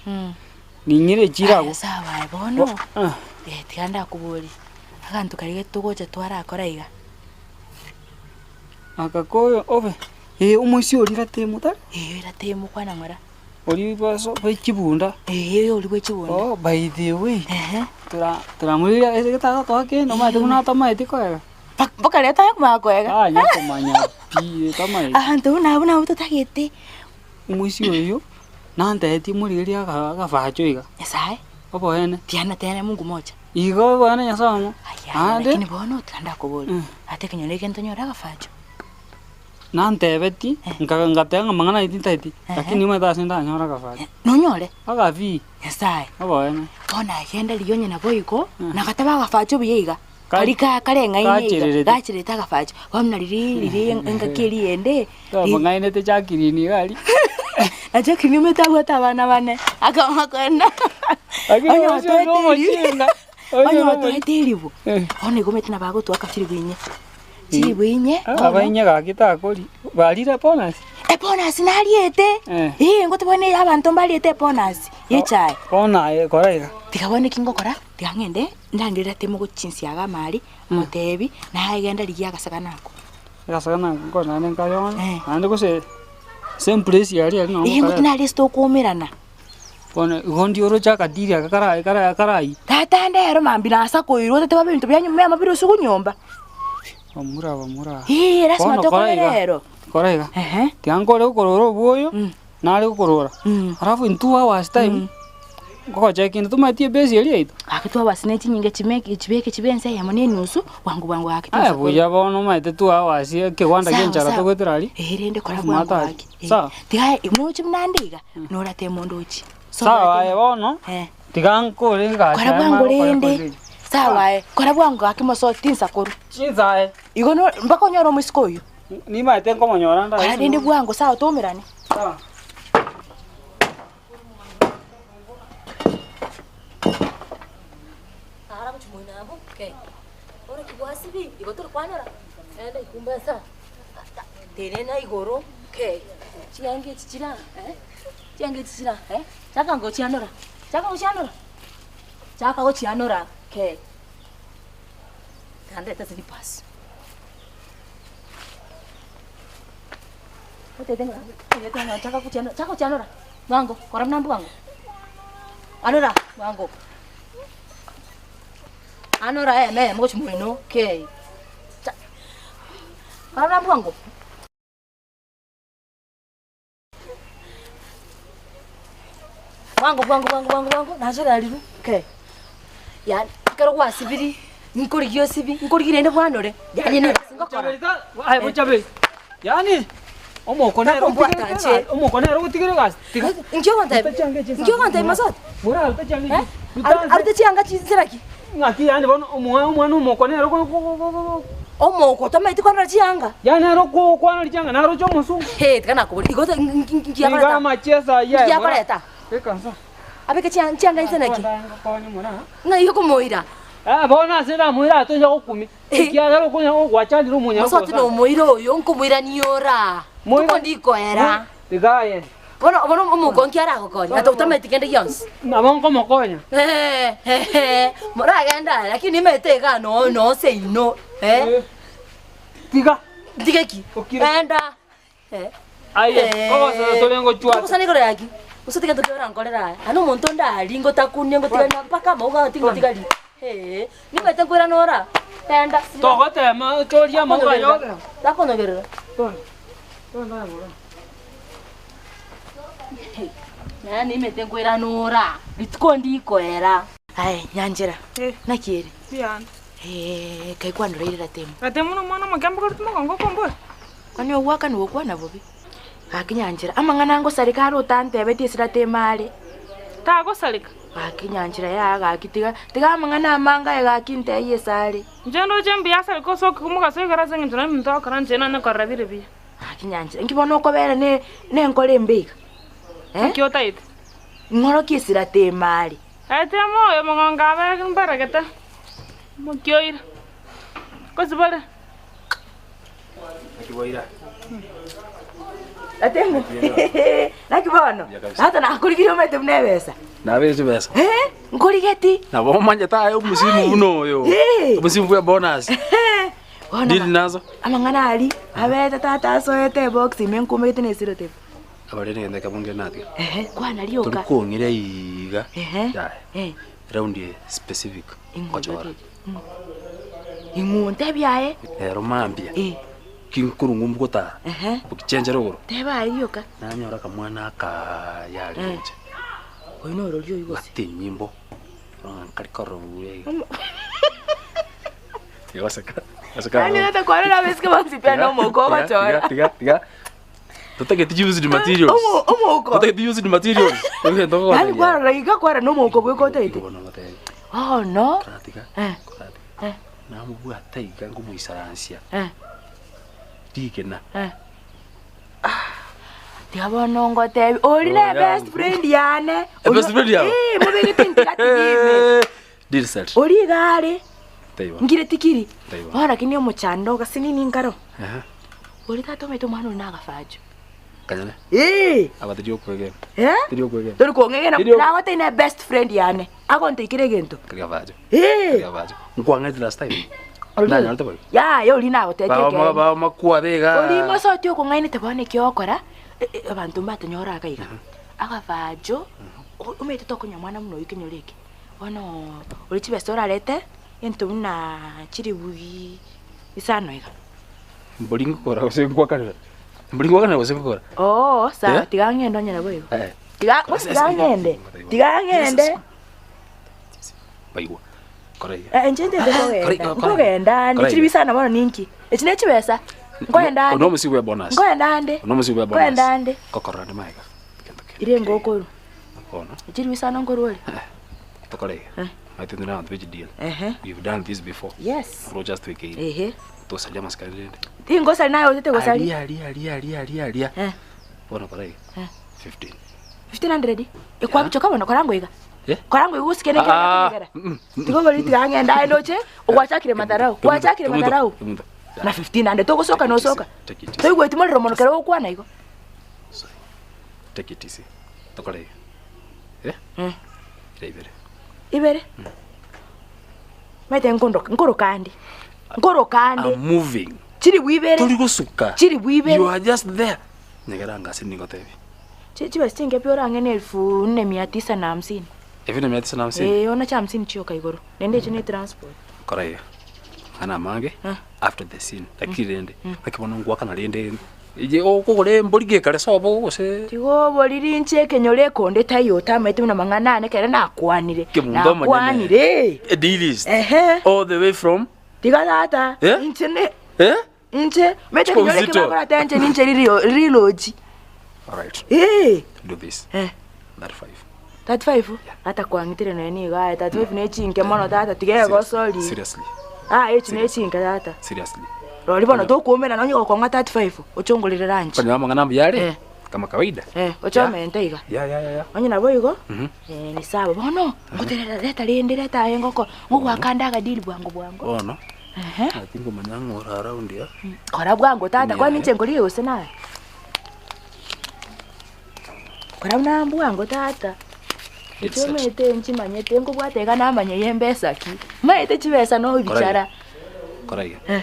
ning'ire echire Aya abwo. sawa aye bono, tiga ndakoborie, aganto karia togocha twarakora iga. Aka koyo obe, eh omoisia oria ratemo tari? Eeh ratemo kwana ng'ora. Oria bwaso bwe chibunda. Eeh oria bwe chibunda. Oh by the way, tora toramorigia ase getagatoa kende omanyete buna atamaeti koega. Mpaka rero tari komanya koega. Tanya komanya pi tamaeti. Abanto buna abwo nabwo totagete. Omoisia oyio, nantebetie morigererie aka agafacho iga. Nyasaye. Oboene. Tiana tena Mungu moja. Igo oboene Nyasaye omo. Ayaya Naende. lakini bono tiga ndakoborie, ate ekenyoro eke ntonyore agafacho. Nantebetie, nkaga ngateba ng'a amang'ana ayio tintageti, lakini nimanyete ase ndanyore agafacho. Nonyore? Agabii. Nyasaye. Oboene. Bono agenda riria onye nabo igo, nagateba agafacho buya iga, karia ka kareng'aine iga, Gachererete. gachererete agafacho, bono na riria riria engaki eria ende, Twamong'ainete Jacqueline iga aria. Na Jacqueline omanyete abwate abana bane, akamokoenda. Lakini Onye omochie oyo otoete nomochinga. Oyo onye nomochi- otoete eribu, bono igo omanyete nabo agotwaka chiribu inye. Chiribu inye, Ah, bono. Abainye gaki takori, barire bonus? Ebonus nariete, Eh. eh ngoteba buna abanto mbariete ebonus ya echae. Bono aye kora iga. Tiga bono eki ngokora, tiga ng'ende ndangerere temo gochinsiaga amari, motebi, naye genda rigia agasagana ako. Agasagana ako nkore naende nkayore, Eh. naende gose same place aria aria nabo Eh, nkareta. ngoteba nare ase tokoumerana. Bono igo ndioroche akadiri aka kara kara karayie. Tata ndero mambia nase akoirwa otete babe ebinto bia nyomba yamo bire ase onyomba. Bamura bamura. Eeh lasima Bono tokore kora iga, rero. kora iga. Ehe. Tiga nkore gokorora obwoyo, nare gokorora. Alafu in 2 hours time, ngogocheckinga tomaeti ebase eria yaito. Gaki 2 hours ne chinyinga chimeke chibeke chibe ense eyemo na enusu, bwango bwango gaki Aye tosa korwa. buya bono omanyete 2 hours ekegwanda Sawa kia enchara sawa. togoetera aria. Eeh rende kora Alafu bwango matari. gaki. Eh. Sawa. Tiga nochi buna ande iga, norateme onde ochie. Sawa aye bono, Eh. tiga nkore egasi Kora aye bwango mare gokora rende, kore echi. sawa aye, kora bwango gaki mosoe tinsa korwa. Chinsa aye. Igo no mpaka onyore omoiseke oyio. Nimaete nkomonyora ndaye. Kora rende bwango sawa toumerane. Sawa. Ara gochia moino abwo, okay. Bono ki gwasibi, igo tori kwanyora, enda ikumba ase aa, tenena igoro. Okay, chianga echi chire aa eh, chianga echi chire aa eh, chaka ngochianora, chaka gochianora, chaka gochianora okay. Nandete slippers. Otete ng'a otete ng'a chaka gochianora, chaka gochianora, bwango, kora buna mbwango, anora bwango, anora eyemo eyemo gochia moino okay. Cha kora buna mbwango. Bwango bwango bwango bwango bwango, nachora riru okay. Yaani ekero gwasibiri, nkorigia osibi, nkorigia rende bwanore, yaani ne egasi ngokora. Aye bochaberi, yaani omoko nere Takombwata otigere inche. egasi, omoko nere ogotigera egasi, tiga. Inki ogontebia? Ruta chianga echi Inki ogontebia Masoti? Bora ruta chianga Eh? echi. Ruta Arute chianga chinsera ki? Ng'aki yaani bono omwa omwana omoko nere ogo go go go. Omoko tamaeti kwanora chianga? Yaani nere okwanora chianga naroche omosungu. Hee tiga nakoboria igo nki Iga akoreta? amachiesa ayio Nki aye bora. akoreta? Beka nsa. Abeke chianga chianga inse naki? Ngokonye mora. Ng'ai okomoira? Eh bono ase namoira atoisa gokumia. Ekiagera okonya gwachandire omonyaka Mosoti osana. nomoira oyo nkomoirania ora. Moira- Toko ndikoera. Tiga aye. Bono bono omouko nki aragokonya? Ata otamanyeti kende gionsi. Nabo nkomokonya. Eeh moragende aye lakini nimanyete igaa noo noo seino eh. Tiga. Ntige ki? Okire. Enda. Eh. Aye, kogosana tore ngochwate. Togosana igoro yaki? Gose tiga ntoki orankorere aya. Ane omonto onde aria ngotakunia ngotigani mpaka amauga ago tingotigari. Eeh, nimanyete nkoirana ora. Enda. Togotema ochorie amauga aye ogende. Takonyogerera. Twende. Twende aye bora. Naye nimanyete nkoirana ora. Rituko ndikoera. Aye nyanchera, Eh. naki ere? Mbuya. Eeh, kai kwandora ratemo. Ratemo na omwana omoke mbogoreti mogongo okombora. Kwani ogwakana gokwana bobe? Gaki nyanchera, amang'ana ngosareka are otantebetie ase ratemo are. Tagosareka. Gaki nyanchera yaya gaki tiga tiga amang'ana amange aye gaki ntebie ase are. Inche ndoche mbuya asareke osoke komogaso igoro ase eng'encho nere omonto ogokora inche nanye korora bire buya. Gaki nyanchera, inki bono okobera ne nenkoro embe iga? Eh? Naki otaete? Ing'orokie ase ratemo are. Aye temo oyo mogongo abe mbaregete, mokioire, gosibore. Ratemo, naki bono? Tata nakorigirie omanyete buna ebesa. Nabere chibesa. Eh, nkorigeti. Nabo omanyete aye omusimu buna oyo. Eh. Omusimu bwa bonus. Bono Dili nazo. amang'ana aria, abete tata asoete ebox ime nkumegete na eselotep. Abarende gento ekemo nkere natiga. Ehe, kwana rioka. Tori kong'ira iga. Ehe. Yaya. Eh. Round eye specific. Ngochora. Ing'o ntebie aye. Rero mambia. Eh. Kinkorwa ng'umbu gotara. Ehe. Gochenchera igoro. Teba aye rioka. Nanyora akamwana akaaya are roche. Oyo norori oyio gose. Bwate enyimbo. Bono nkari korora buya iga. Tiga goseka. Goseka. Yaani tata kwarora abesike bonsi pi ande omouko ogochora. Tiga tiga tiga. Totageti used materials. Omo- omouko. Totageti used materials. Egento Yaani ogotebia. kwarora iga kwarora na omouko bweka otagete. Igo bono ngotebia. Bono. Koratiga. Eh. Koratiga. Eh. Namobwata iga ngomoisaransia. Eh. Rigena. Eh. Tiga bono ngotebi, ori ne Oh, best friend yane. Eh, best friend yao? Eh, mobegete ntiga tigime. Deal set. Ori iga are, Taiba. nkire tikiri. Taiba. Bono lakini omochando ogasinini nkaro. Aha. Ori tata omanyete omwana oria nagafacho. Kanyane. Eh. Aba tiri okwegena. Eh? Tiri okwegena. Tori kong'egena, Tiri ok- nagotebi ne best friend yane. Agonteikera egento. Kari gafacho. Eh. Kari gafacho. Nkwang'ete last time. Ori- Ndanyorete boigo. Yaya ori nagotetia Bao ekeene. bao makwabe iga. Ori mosoti okong'ainete bono eki ogokora, e- e- abanto mbatonyora iga iga. Agafacho, o- omanyete tokonya mwana buna oyio kenyoro eke. Bono ore chibesa orarete, egento buna chilifu isano iga. Mbori ngokora gose ngwakanera? Mbori ngwakanera gose ngokora? Oo, sawa, Eh? tiga ng'ende onye nabo igo. Eh. Tiga, gose tiga ng'ende, tiga ng'ende. Baigwa. Kora iga. Eh, inche ntete Kora kogenda, iga, kora iga. nkogenda ande, Kora chilifu iga. isano bono ninki? Echi ne chibesa, nkoenda Ono ande, omosie bwe bonus. nkoenda ande, Ono omosie bwe bonus. nkoenda ande. Ngokorora ande magega. Egento kende. Ire ngokorwa, Bono. chilifu isano nkorwa ore. Tokore iga. Eh. Maete tore abanto be chideal. Ehe. We've done this before. Yes. Roche ase twekeire. Ehe. Tosaria amasikani rende. Tingosari naye otete gosari. Aria aria aria aria aria aria. Eh. Bono kora iga. Eh. 15. 1500 ekwabichoka bono kora ngoiga. Eh? Kora ngoiga osike ne Ah, kera. mm, mm, Tigo bori tiga ng'ende aye ndoche ogwachakire madharau. Gwachakire madharau. Kemunto. Na 1500 togosoka nosoka. Take it easy. Toigweti morero mono kero ogokwana igo. Take it easy. Tokore iga. Eh? Eh. Ira ibere. Ibere? Maete nkondoka, nkoroka ande. Nkoroka ande. I'm moving. Chiribu ibere. Tori gosuka. Chiribu ibere. You are just there. Nyegeranga ase ningotebie. Chi- Chibesa chinke pi orang'e ne elfu nne mia tisa na hamsini. Elfu nne mia tisa na hamsini? Eh, ona chia hamsini chioka igoro. Naende echio ne transport. Kora iga. Amang'ana amange after the scene. Lakini rende, naki bono ngwakana rende Inche okogora embori gekare sobo gose. Tiga oboriri inche ekenyoro ekonde taiyo otamaete buna mang'ana ane ekero nakwanire. Kemunto omonyene. Nakwanire. A deal is. Ehe. All the way from. Tiga tata. Eh? Inche ne. Eh? Inche. Omanyete ekenyoro eke Uzito. bakorata inche ninche ririo rirochi. Alright. Eh. Do this. Eh. 35. 35? Tata kwang'itire nonya nigo aye 35 ne chinke mono tata tiga egosori. Seriously. Aye echi ne chinke tata. Seriously. Rori bono tokoumera nonye gokong'a 35 ochongorere lunch. Okonyora amang'ana ambuya are Eh. kama kawaida. Eh, ochomente iga. Yeah, yeah, yeah, yeah. Onye nabo igo, Mhm. eh, ni sawa. Bono, ngoterera reta rende reta aye ngoko, ngogoaka ande agadili bwango bwango. Bono, Ehe. naki ngomanya ng'a ore around iga. Kora bwango tata, kwani Yeah. inche nkorigia gose naye? Kora buna mbwango tata, Get set. inche omanyete nchimanyete nkobwata iga namanya eye mbesa ki, maete chibesa na obichara. Kora iga. Eh.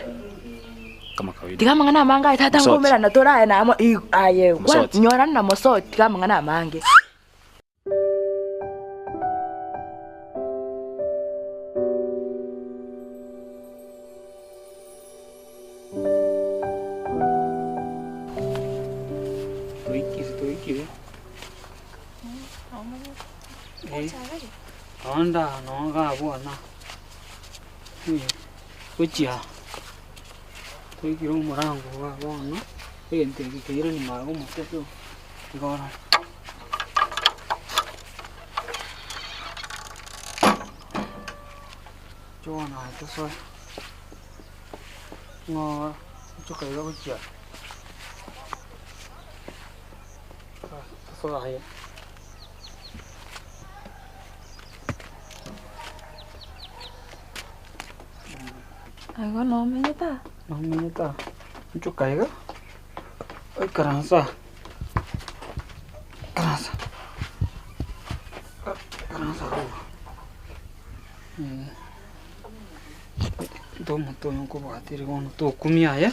Kama kawaida. Tiga amang'ana amange aye tata Mosoti. nkoumerana tore aye namo i aye kwa Mosoti. nyorana na mosoti tiga amang'ana amange. Toikire toikire. Eh, Onda no gabwana. Gochia. Toikire omorango iga bono, egento eke keirani magega omotwe pi iga orore. Inche bono aye tosoe. Ng'ora, ochoka iga gochia ase aye. Igo nomenyete aa? Nomenyete aa, ochoka iga, oikaranse aa, ikaransa, ikaransa abwo. Omote oyo nkobwatire bono tokumia aye,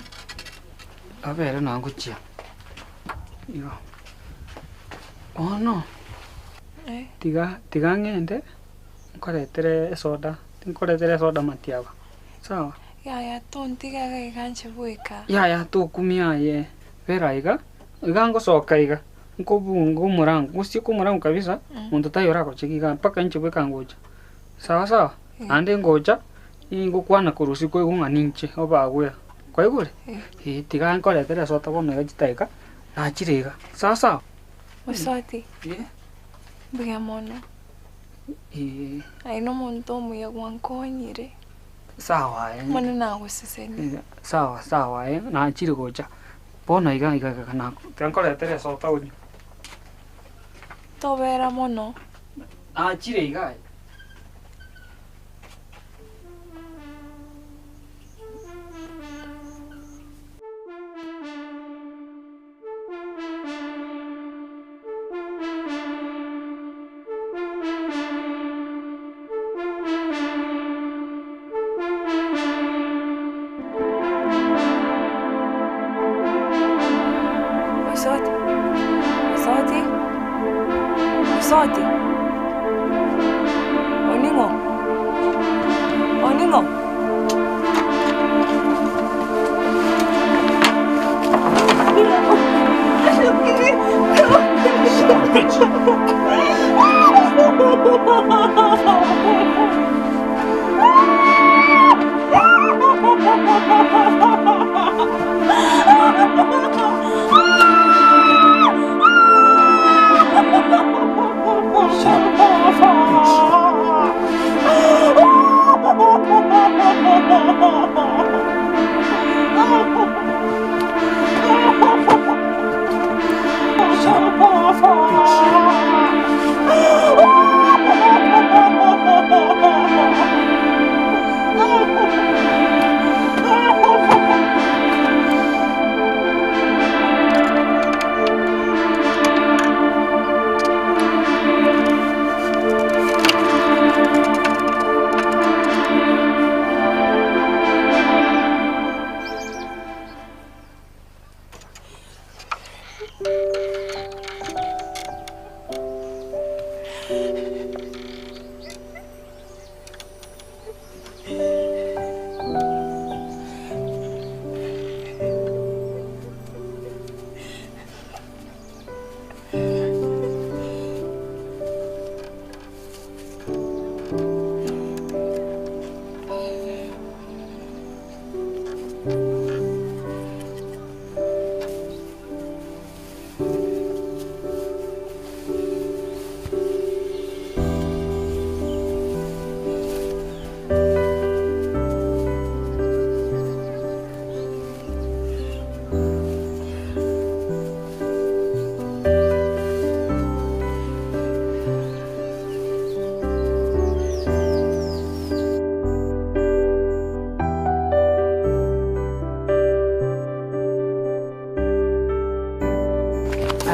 abere nagochia igo. Bono, tiga tiga ng'ende nkoretere esoda, nkoretere esoda matiaba, sawa? Yaya tontiga iga iga inche bweka. Yaya tokumia aye, bera iga, iga ngosoka iga, nkobunga omorango, gosieka omorango kabisa, monto taiyo oragochegi igaa mpaka inche bweka ngocha. Sawa sawa, naende ngocha, ningokwana korwa isiko koigwa ng'a ninche obagwera. Kwaigure? Eh, tiga nkoretere esota bono iga chidakika, nachire iga. Sawa sawa? Mosoti, Eh. mbuya mono. Eh. Aye nomonto omuya gwankonyire. Sawa aye. Bono nagosesenia. Eh, sawa sawa aye, nachire gocha. Bono iga iga iga nako, tiga nkoretere esota onywe. Tobera mono. Nachire iga aye. Mosoti, Mosoti, Mosoti, Oning'o, Oning'o.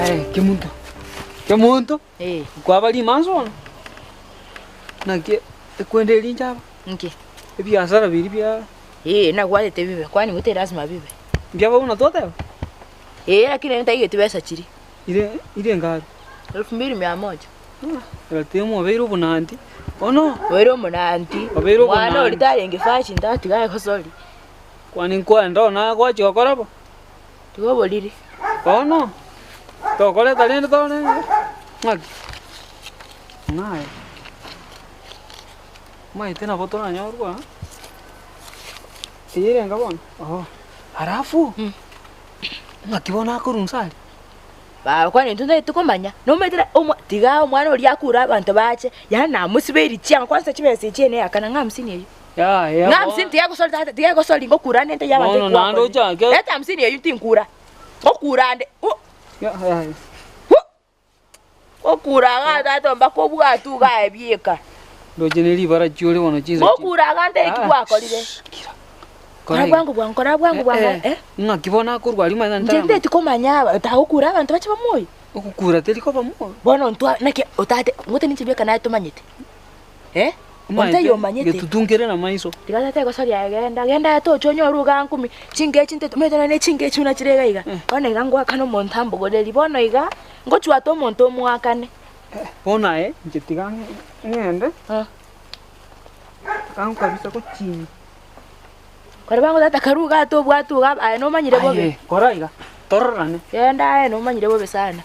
Aye, kemunto. Kemunto? Eh. Kwaba rimanso bono? Naki ekwende rinche aba? Nki? Ebiasara biria bia. Eh, nagwatete bibe, kwani gotari lasima bibe. Mbiaba buna twateba? Eh, lakini nere ntaigeti besa chiria. Ire ire ngapi? Elfu mbili mia moja. Ratemo obeire obonanti. Bono. Obeire omonanti. Obeire Mwana obonanti. oria tarenge fashion tatiga egosori. Kwani nkwenda ona gwachi gokora bo? Tiga oboriri. Bono. Tokoreta rende tore. Ng'aki. Ng'aye. Maete nabo toranyorwa. Eye erenga bono? Oo. Alafu. Ng'aki bono akorwa inse aria? Baba kwani intwe ntari tokomanya, nomanyete na omwa tiga omwana oria akure abanto bache, yaani namosibeiri chianga kwanza chibesa echi ene yakana ng'a hamsini eywo. Yaya Ng'a hamsini tiga egosori tata, tiga egosori ngokura ande ntaiyo abanto Bono naende ekwakorire. ochake. Leta hamsini eywo tinkura, ngokura ande u Yaya. hu! Ngokura igaa tata mpaka obwatwe igaa aye bieka. Ndoche ne ribara chiore bono chinsa chi. Ngokura igaa ntaiyo eki gwakorire. Kora bwango bwango, kora bwango bwango, eh. Ng'aki bono akorwa aria omanyete Inche ntarama. nteti komanya aba, tagokura abanto bache bamoyo. Ogokura teri koba moyo. Bono ntwa naki otate ngote ninche bieka naye tomanyete eh, onde taiyo omanyete. Getutu nkere na maiso. Tiga tata egosoria aye genda, genda aye toche onyore igaa nkumi, chingechi ntete omanyete nonye ne chingechi buna chire iga iga, bono iga ngoakane omonto ambogoreri, bono iga, ngochwate omonto omoakane. Bono aye inche tiga ng'ende, tiga nkobisa gochinya. Kore bango tata karue igaa tobwate igaa aye nomanyire bobe. Aye kora iga, tororane. Genda aye nomanyire bobe sana.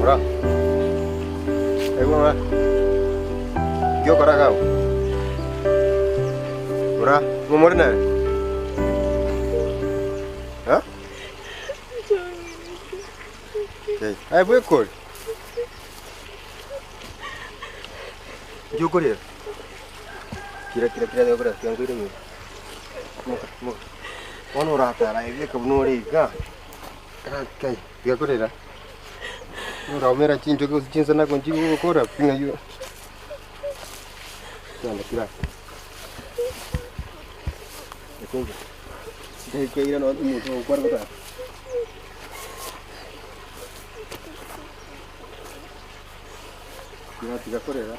Ora. Aigwa ng'a nki okora iga abwo? Ora, ng'o more nere? Eh? Okay. Aye bweka ore? Nki okorera? Kira kira kira tiga korera tiga nkoire nyomba. Moka moka. Bono oratara aye bweka buna ore iga. Kai, tiga korera. Oraumera chinchoki gose chinsanako nchigokora pi ng'ai Kianda kira. Ekumbe. Ndekeire no omonto ogokwana gotara. Tiga tiga korera.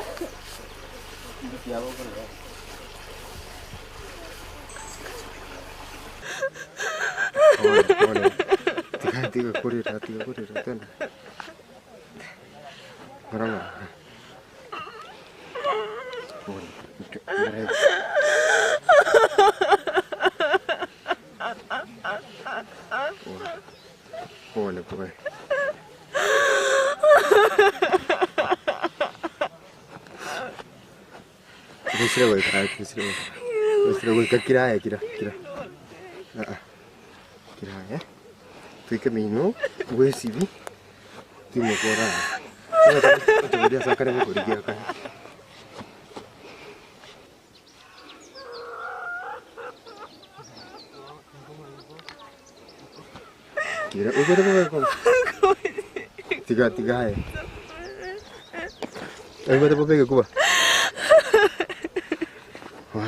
Tiga korera. Pole, pole. Tiga tiga korera, tiga korera tena. Ng'ora ng'ora. Pole. Ng'ora. Pole. Pole pole. Gusira goika, gusira goika. Gusira goika kira aye kira kira. Ah ah. Kira aye. Tuike mino, bwesibi. Timokora. Otoboria sakare bokorigia kare. Kira, oigwete bobe koba. Tiga tiga aye. Oigwete bobe egekuba. Wa.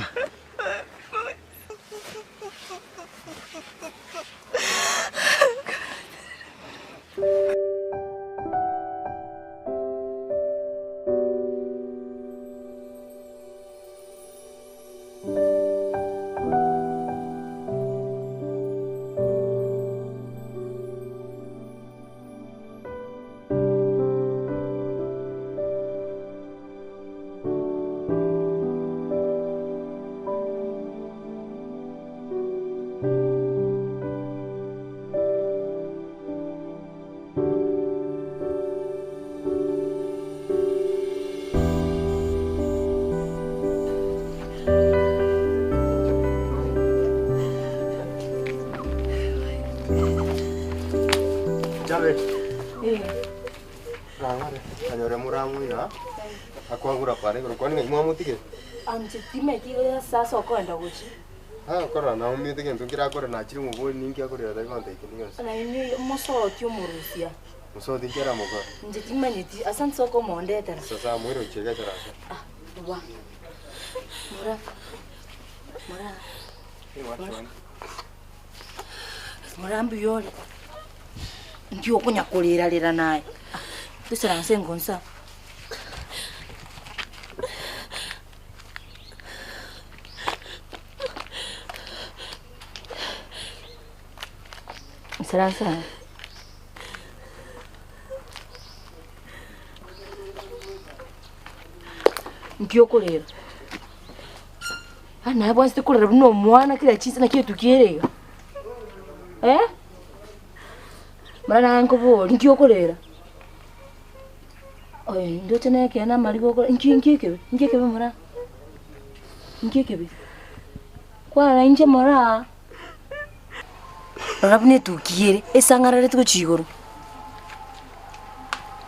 moramwina akwagura para igoro kwani ng'ai mwamotigire? Anche timeti ase ase okoenda gochia. Ah, korora naumete gento nkerakore nachire mobori ninki akorera tari gontebia kende gionsi. Nainwe omosoti omorusia. Mosoti nki aramokore? Inche timanyeti ase nse okomondetera. Sasa amoire gochia egechara ase. Ah, wa. Mora. Mora. Mora mbuya ore. Nki okonya korera rera naye? Ah, toisaranse ngonsa. Isaransa aa. Nki okorera? Yaani naye bwanchete korera buna omwana kera chinsa naki etuki ere iga? Eh? Mara naye nkoborie, nki okorera? Oye ndoche nekeene amariga okore nki nki ekebe nki ekebe moraa? Nki ekebe? Kwana inche moraa. Rora buna etuki ere, esang'arareti gochia igoro.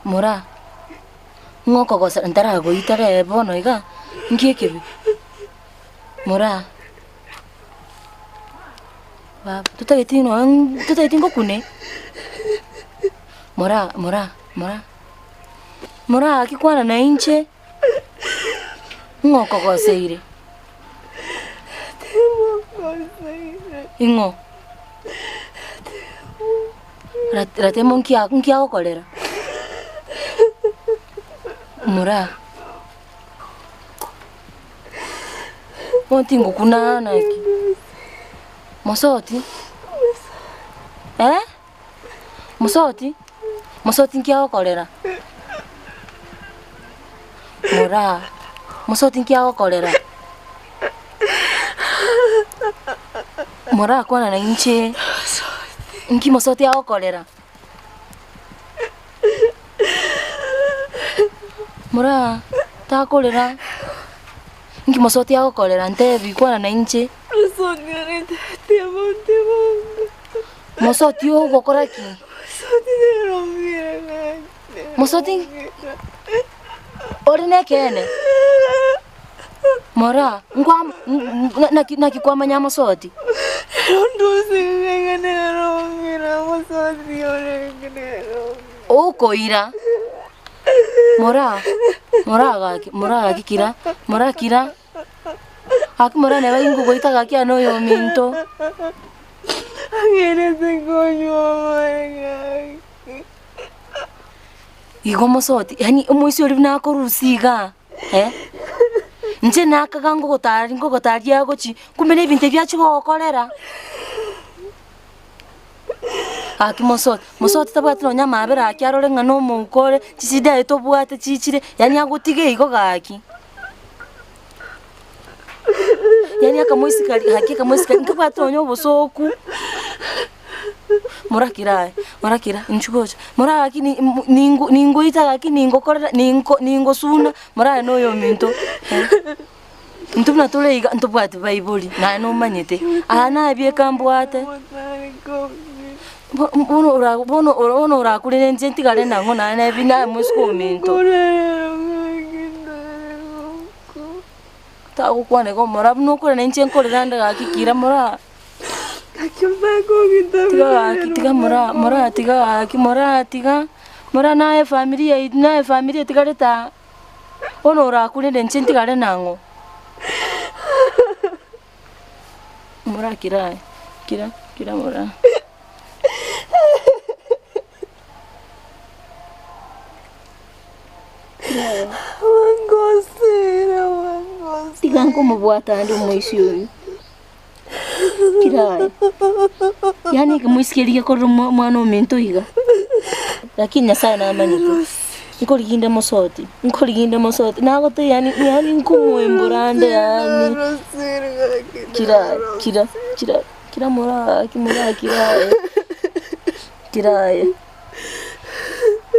Moraa, ng'o okogosa ntaragoita rero bono iga, nki ekebe? Moraa, baba totageti nonye totageti ngokune? Moraa moraa moraa, moraa gaki kwana na inche, ng'o okogoseire? Ing'o? Ra- Ratemo nki nki agokorera? Moraa. Bono tingokuna naki? Mosoti? Eh? Mosoti? Mosoti nki agokorera? Moraa, mosoti nki agokorera? Moraa kwana na inche, nki mosoti agokorera? Moraa, takorera, nki mosoti agokorera ntebi kwana na inche. Mosoti ogokora ki? Mosoti ore nekeene? Moraa, nkwa naki naki kwamanya mosoti? Okoira, moraa, moraa gaki, moraa gaki kira, moraa kira. Gaki morane bai ngogoita gaki ane oyominto. Igo mosoti, yaani omoisia oria buna akorusia igaa eh, inche nakaga ngogotari ngogotaria agochi, kumbe na ebinto ebi achia gogokorera. Gaki mosoti, mosoti tabwati nonye amabera gaki arore ng'a na omouko ore, chisida aye tobwate chichire, yaani agotiga igo gaki. Yaani akamoisika gaki akamoisika nkabwate nonye obosooku, morakire aye, morakira inchuo gocha, mora gaki ni mo ningo ningoita gaki ningokorera ninko ningosuna, moraye na oyominto eh. Intwe buna tore iga ntobwati baibori, naye nomanyete, aya nabieka mbwate, bo bono ora bono bono orakurere inche ntigare nang'o naye nebi naye moiseke ominto. Tagokwana igo omorabwo nokore na inche nkorera ande gaki kira moraa. Tiga gaki tiga moraa moraa tiga gaki moraa tiga, moraa naye efamiri yaito naye efamiri etigarete aa, bono orakurere inche ntigare nang'o. Moraa kira aye, kira kira moraa. Tiga nkomobwata ande omoisia oyo. Kira aye. Yaani ekimoisia keria gekorire omwana ominto iga. Lakini Nyasaye namanyete. Nkorigia inde mosoti, nkorigia inde mosoti, nagotebia yaani yaani nkomoembora ande yaani. Kira aye, kira, kira, kira moraa gaki moraa kira aye. Kira aye.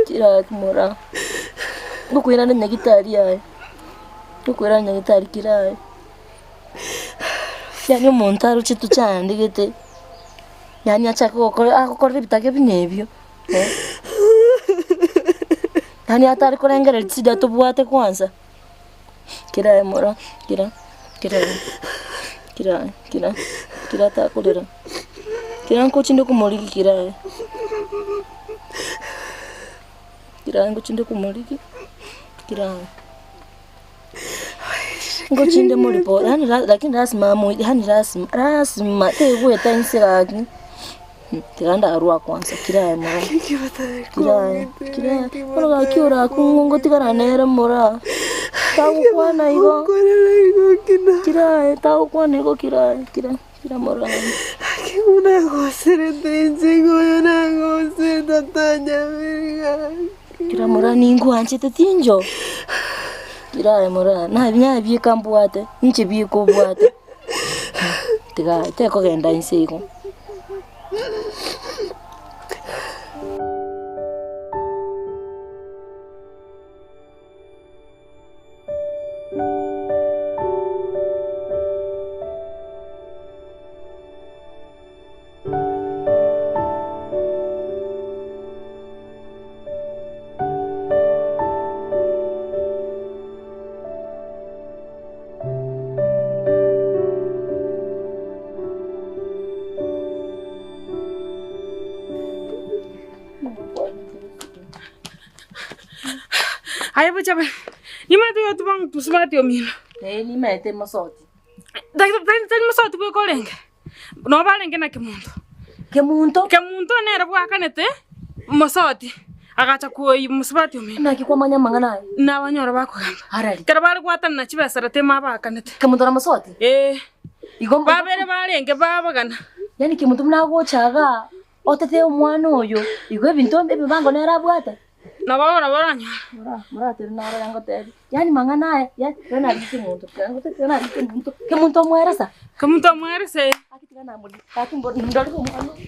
Kira moraa, ngokoirana nyagetari aye, ngokoirana nyagetari kira aye. Yaani omonto aroche tochandegete, yaani achake gokora agokorera ebitake buna ebio eh. Yaani atari korengereria chishida tobwate kwanza. Kera mora, kera, kera, kera, kera, kera takorera. Kera nkochinde komorigia kera. Kera ngochinde komorigia, kera. Ngochinde moripo, yaani la lakini lasima amwe yaani lasima lasima tegoeta inse gaki, tiga ndarwa kwanza kira aye mora, kira aye, kira aye, bono gaki orakung'u ngotigara nere mora, tagokwana igo, kira aye tagokwana igo kira aye kira kira mora. Kira mora ninkwanchete tincho, kira aye mora nabi nabieka mbwate, inche bieka obwate, tiga tekogenda inse igo. Aye bochabe, nimanyete oyotuba mosubati omino. Eh, nimaete mosoti. Tari tari mosoti bweka orenge, noba arenge na kemonto. Kemunto? Kemunto nere bwakanete mosoti, agacha koyia mosubati omino. Naki kwamanya amang'ana aya? Nabanyora bakogamba. Arari. Ekero bare gwatanana chibesera tema abakanete. Kemunto na mosoti? Eh. Igo Babere barenge babagana. Yaani kemunto buna agocha igaa, otete omwana oyo, igo ebinto ebibango nere abwate? Nabo bono baranyore. Mora moratebe narore ngotebi, yaani mang'ana aya, yaani tiga narike kemunto, tiga ngote tiga narike kemunto, kemunto omweresa. Kemunto omwerese. Gaki tiga namorire, gaki mbo ndorere omwana oyo.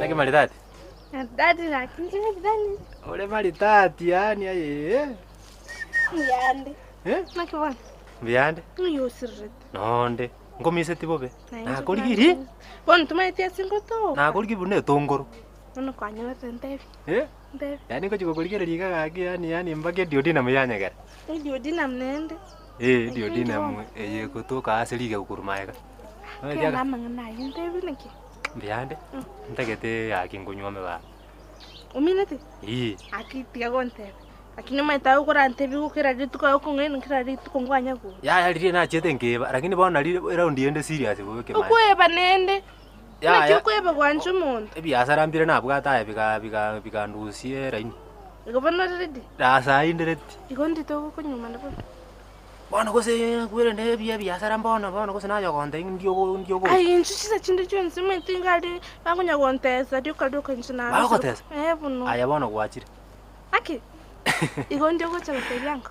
Naki maridadi? Maridadi lakini maridadi. Ore maridadi yaani aye. Mbuyande. Eh? Naki bono? Mbuyande. Ng'ai osirerete? Nonde. Nkomiseti bobe. Nainche Nakorigiri. Bono tomaeti ase ngotoka. Nakorigi buna etongoro. Bono kwanyorete ntebi. Eh? Ntebi. Yaani ngochi gokorigereria iga gaki yaani yaani mpaka eduodenum yanyegera. Eduodenum naende. Eh, eduodenum eye egotoka ase rigegu korwa magega. Kenda amang'ana ayio ntebi naki? Mbuyande, ntagete gaki nkonywome baba. Omineti? Eeh. Aki tiga gontebia. Lakini omanyete agokorantebia igo kera rituko agokong'aina kera rituko nkwanya gocha. Yaya riria nachiete nkeba, lakini bono nari eraundi ende serious bobe kemani. Okoeba nende, naki Yaya, okoeba gwancha omonto? ebiasara mbire nabwate aye biga biga bikandusia eraini. Igo bono ore ready? Ase ayio inde ready. Igo ndito ogokonyomana bono. Bono gose kwerende ebi ebiasara mbono bono gose naye ogontebia ng'a ndi ogo ndi ogocha. Aye inche chinsa chinde chionsi omanyete iga aria bakonya gontesa rioka rioka inche narosire. Bagogotesa? Eh bono. Aye bono gwachire. Aki, igo ndi ogocha gotebia ango?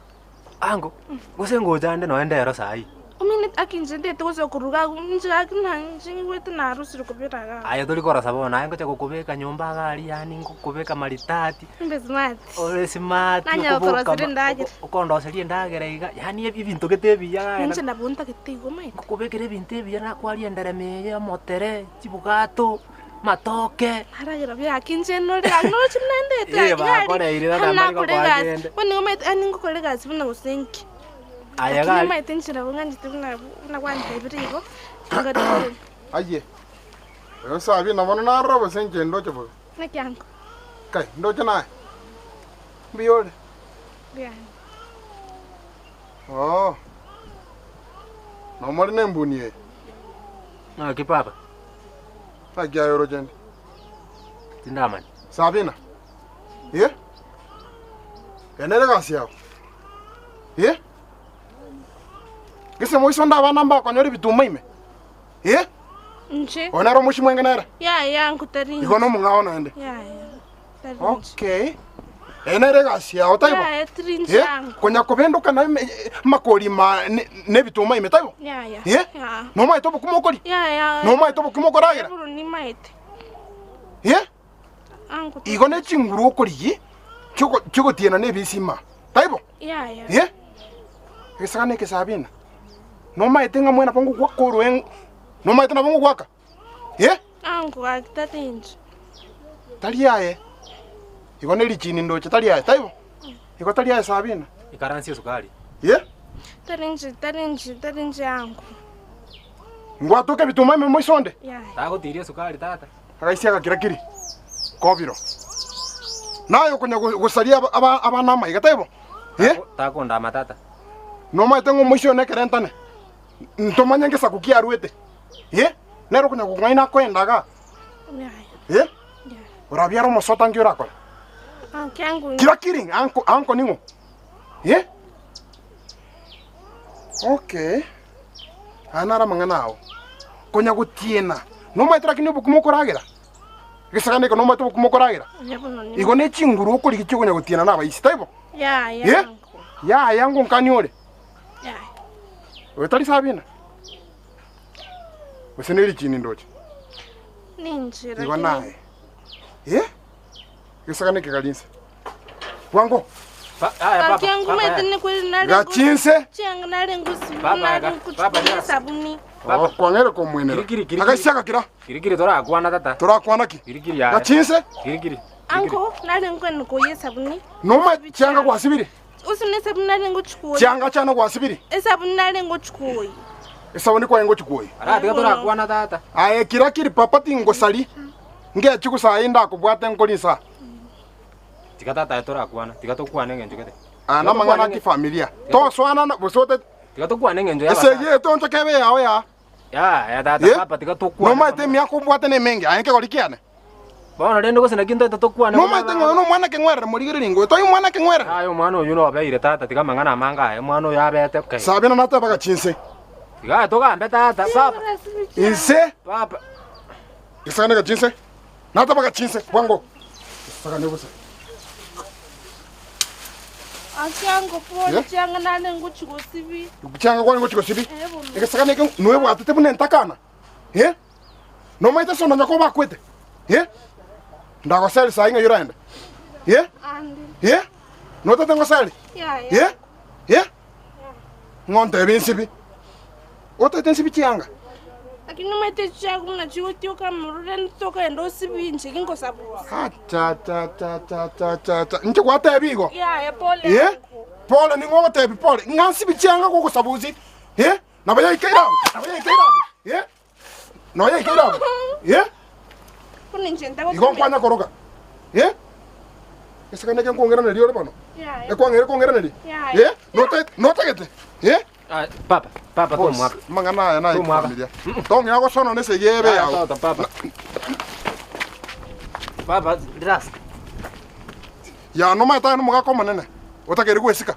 Ango, gose ngocha ande nonye ndero saii. Omanyete aki inche ntete gose okoruga agwo, inche gaki na inche nyigwete narusire kobera igaa. Aye tori korosa bono, aye ngocha gokobeka nyomba iga aria yaani ngokobeka maridadi, Mbe smart. ore smart, Nanyara okoboka koroseria ma- endagera. oko- okondoseria endagera iga, yaani ebinto gete ebiya iga Inche nabo ntagete igo omanyete. Ngokobekera ebinto ebiya nakwaria enderema eye, omotere, chibugato, amatoke. Naragera buya gaki inche nore gaki noroche buna ndete Eh, gaki gari, bakoreire tata yaani mbari nakora gokoa egasi, kende. bono nigo omanyete yaani ngokora egasi buna gose nki. Aye Lakini gari. omanyete inche nabo ng'anchete buna buna gwantebirie igo, ngarigereria. Aye, oyo Sabina bono narora gose inche ndoche bobe? Naki ango? Kai, ndoche naye? Mbuya ore? Mbuya ande. Oo, nomore nembuni eye? Naki papa? Naki aye oroche inde? Tindamanya. Sabina, eh? Eye nere egasi yao? Eh? Gese moiso onde abana mbakonyora ebituma ime? Eh? Inche. Oyo nere omochie mwenge nere? Yaya nkotari inche. Igo nomong'ao naende? Yaya. Tari inche. Okay. Eye nere egasi yao taibo? Yaya tiri inche Eh? ango. Konya kobendoka na ime- amakori ma ne- nebituma ime taibo? Yaya. Eh? Ya. Nomaete obokima okoria? Yaya. Nomaete obokima okoragera? Eburu nimaete. Eh? Ango. Igo ne chinguru okorigi chiogo- chiogotiena na ebisima taibo? Yaya. Eh? Egesagane eke Sabina, nomaete ng'a mwene nabo ngogwaka oroe nomaete nabo ngogwaka? Eh? Ango gaki tari inche. Tari aye. Igo ne richini ndoche tari aye, taibo? Igo tari aye Sabina. Ikaransie esukari. Eh? Tari inche, tari inche, tari inche ango. Ngwatoke ebituma ime moiso onde? Yaya. Tagotiria esukari tata. Agaisia agakira kiri kobiro. Naye okonya gosaria abana amaiga, taibo? Eh? Takondama tata. Nomaete ng'a omoisia oyo nekerentane, ntomanye ngesaku ki arwete. Eh? Nere okonya gokong'aina akoenda igaa. Eh? Orabiare omosota nki orakore? Kira kiri anko anko ning'o? Eh? Okay. Aya naro amang'ana ao. Konya gotiena, nomaete lakini obokima okoragera? Egesagane eke nomaete obokima okoragera? Igo ne chinguru okorigia chiokonya gotiena na abaisi, taibo? Eh? Yaya ngonkani ore? Oyo tari Sabina? Gose ne richini ndoche? Igo naye. Eh? Egesagane eke kari inse. Bwango. Gachinse. Kwang'ere komwenera. Agaisia gakira. Kirikiri torakwana tata. Torakwana ki? Kirikiri yaye. Gachinse. Kirikiri. Anko nare nkwene koye sabuni. Noma chianga gwasibiri. Usine sabuni nare ngochikoyi. Chianga chana gwasibiri. Esabuni nare ngochikoyi. Esabuni kwaye ngochikoyi. Aratiga torakwana tata. Aye kira kiri papa tingosari. Ngechi gusayi ndakobwate nkori nsa. Tiga tata aye torakwana, tiga tokwane eng'encho gete. Aya namang'ana a kifamilia. Tosoana na gose ote. Tiga tokwane eng'encho ya abasani. Esegi eye tonchoka ebe yao ya. Ya, ya tata, Eh? papa tiga tokwane. Nomaete emiaka obwate nemenge, aye nkegori kiane. Bono rende gose naki ntoete tokwane. Nomaete ng'a oyo nomwana keng'werere morigererie ingo, toi omwana keng'werere. Aye omwana oyio nobeire tata, tiga amang'ana amange aye, omwana oyo abete okay. Sabina nateba gachinse. Tiga aye togambe tata, papa. Inse. Papa. Gesagane gachinse. Nateba gachinse, bwango. Gesagane bosa. Achiango pole Yeah. chianga nane ngochigosibi. Chianga kware ngochigosibi. Eh, bono. Egesagane eke noebwatete buna entakana. Eh? Nomaete ase ononye koba akwete. Eh? Ndagoseri saii ng'ai oraende. Eh? Ande. Eh? Notete ngoseri? Yaya. Eh? Eh? Ng'o ntebe ensibi? Otete ensibi chianga? Lakini omanyete chiago buna chigotioka amorore ntokogenda osibi inche gingosabusa. Achachachachachacha. Inche gwatebia igo? Yaya pole Eh? ango. Pole ning'o ogotebi pole? Ng'a nsibi chianga gogosabusi? Eh? Nabo yaikeire abwo, nabo yaikeire abwo. Eh? Nabo yaikeire abwo. Eh? Bono inche ntagotumia. Igo nkwanya koroka. Eh? Esekane eke nkwong'eraneria ore bono. Yaya. Ekwang'eire kong'eraneria? Yaya. Eh? Note notagete? Eh? Ah, papa, papa tomwaka. Amang'ana aya naye Tomwaka. familia. Tong'ea gosona na esegi ebe Ah, yao. Tata, papa. Papa, relax. Ya nomaete aye nomogaka omonene, otakeire gwesika.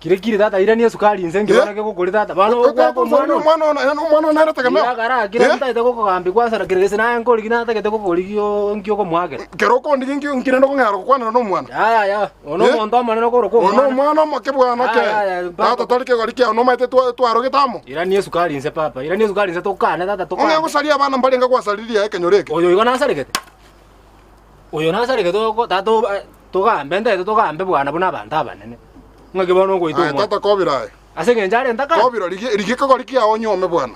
Kire kire tata irania esukari inse nkebana kegokori tata. Bono ogwaka omwana oyo. Omwana ono omwana ono nere tegemeo. Ira kara kire ntaete gokogambia kwanza na kere gese naye nkorigi natagete gokorigi nki okomoakera. Kero okondigi nki nki rende okong'era gokwanera na omwana. Yaya ya ono Eh? omonto omonene okorokwa Ono omwana. omwana omoke bwana ke. Yaya ya Tata tari kegori kiao nomaete twa- twarogete amo. Irania esukari inse papa, irania esukari inse tokane tata tokane. Ong'e gosaria abana mbarenge gwasaririe aye ekenyoro eke. Oyo igo nasaregete. Oyo nasaregete oko tata oba togambe ntaete togambe bwana buna abanto abanene. Ng'aki bono ogoita Aye omwana? tata kobira aye. Ase eng'encho are ntakana? Kobira rigia rigia ekegori kiao onyuome bwana.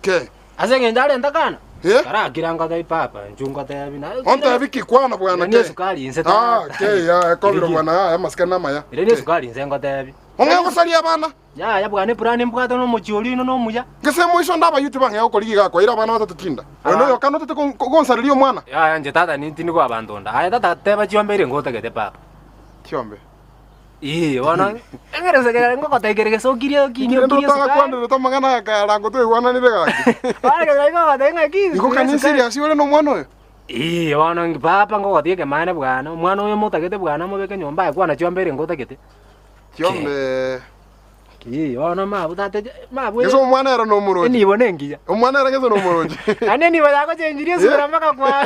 Ke. Ase eng'encho are ntakana? Eh? Karakira ngotebi papa, inchuo ngotebi na Ontebi ki kwana bwana Irania ke. esukari inse Ah, tata. ke ya kobira Rigia. bwana aya amasikani namaya. Irania esukari inse ngotebi. Ong'e gosaria abana. Yaya bwana epurani mbwate nomochie oria oino nomuya. Gese moiso onde abayuti bang'ea gokorigia iga akoira abana batato chinda. Oyo noyo kane otete gonsareria omwana. Yaya inche tata tindi koa abanto nda. Aye tata teba chiombe eria ngotagete papa. Chiombe? Ee bono eng'ere ngogotebia kere gese okirie okinie Rende okirie esukari. otagakwanerete amang'ana aya kare ango twaigwananire gaki. Bono kere ngogotebia ng'aki Igo kani serious ore nomwana oyo? Ee bono papa ngogotiga ekemaene bwana, omwana oyo motagete bwana mobeke nyomba aye kwana chiombe eria ngotagete. Chiombe. Ki, bono mabu tata mabu. Gese omwana ere nomorochi. Enibo nengiya. Omwana ere gese nomorochi. Yaani enibo yagochengirie esura mpaka kwa.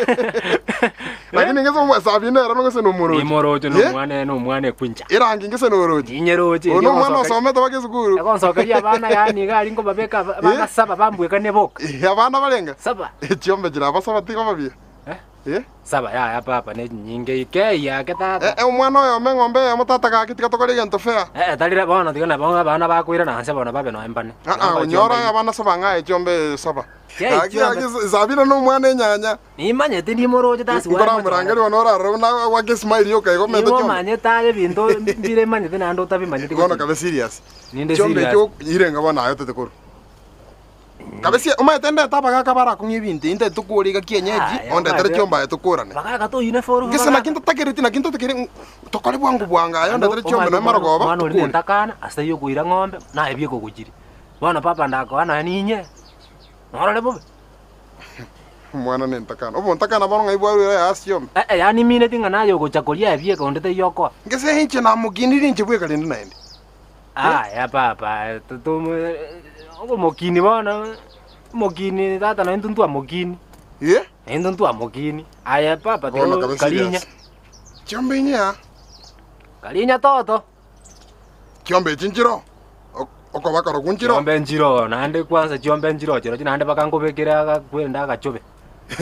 Lakini gese omwa sabina ere gese nomorochi. Nimoroche nomwana ere nomwana ekwincha. Erangi gese norochi. Ninyeroche. Ono omwana osomete baka esukuru. Egonsokeria abana yaani iga aria nkobabeka abana saba bambwekanie boka. Abana barenga? Saba. Chiombe chire abasaba tiga babiya. Eh? Saba yaya papa ne chinyinge ike eyake tata. Eh, omwana oyomo eng'ombe eyemo tata gaki tiga tokore egento fair. Eh, tari bono tiga nabo abana bakoirana nse bono babe noe mbane. Ah, ah, onyora abana saba ng'aye chiombe saba. Kiai Gaki chiombe. gaki Sabina nomwana enyanya. Nimanyete ndimoroche tasi wae Nkoramorangeria bono orarore buna gwake smile yoka igo omete Nigo chiombe. omanyete aye ebinto mbire manyete naende otabimanyeti Bono kabe serious. Ninde Chiombe serious. echio irenga bono aye otete korwa. Kabisa omanyete ndete abagaka barakong'ia ebinto ebi ntagete tokore iga kienyeji, Aya, ondetere omanyete. chiombe aye tokorane. Bagaka toyine foro Gese naki ntatakereti naki ntatakeire tokore bwango bwango aye ondetere chiombe nonya marogoba Omwana oria tokore. nentakana ase ayio okoira ng'ombe naye biekogochiria. Bono papa ndakoa nonya ninye, norore bobe. Omwana nentakana. Obontakana bono ng'ai bwarure aya ase chiombe? Eh eh, yaani mineti ng'a naye ogocha koria ebieka onde taiyo okoa. Gese inche namokinirie inche bweka rende naende. Aya papa, omokini bono, omokini tata naintwe ntwamokini. Eh? Naintwe ntwamokini. Aye papa Bono tiga kabe karinya. serious. Chiombe inyea. Karinya toto. Chiombe echi nchiro? Okoba korokwo nchiro? Chiombe nchiro, naende kwanza chiombe nchiro chirochio naende bakankobekera agakwenda agachobe.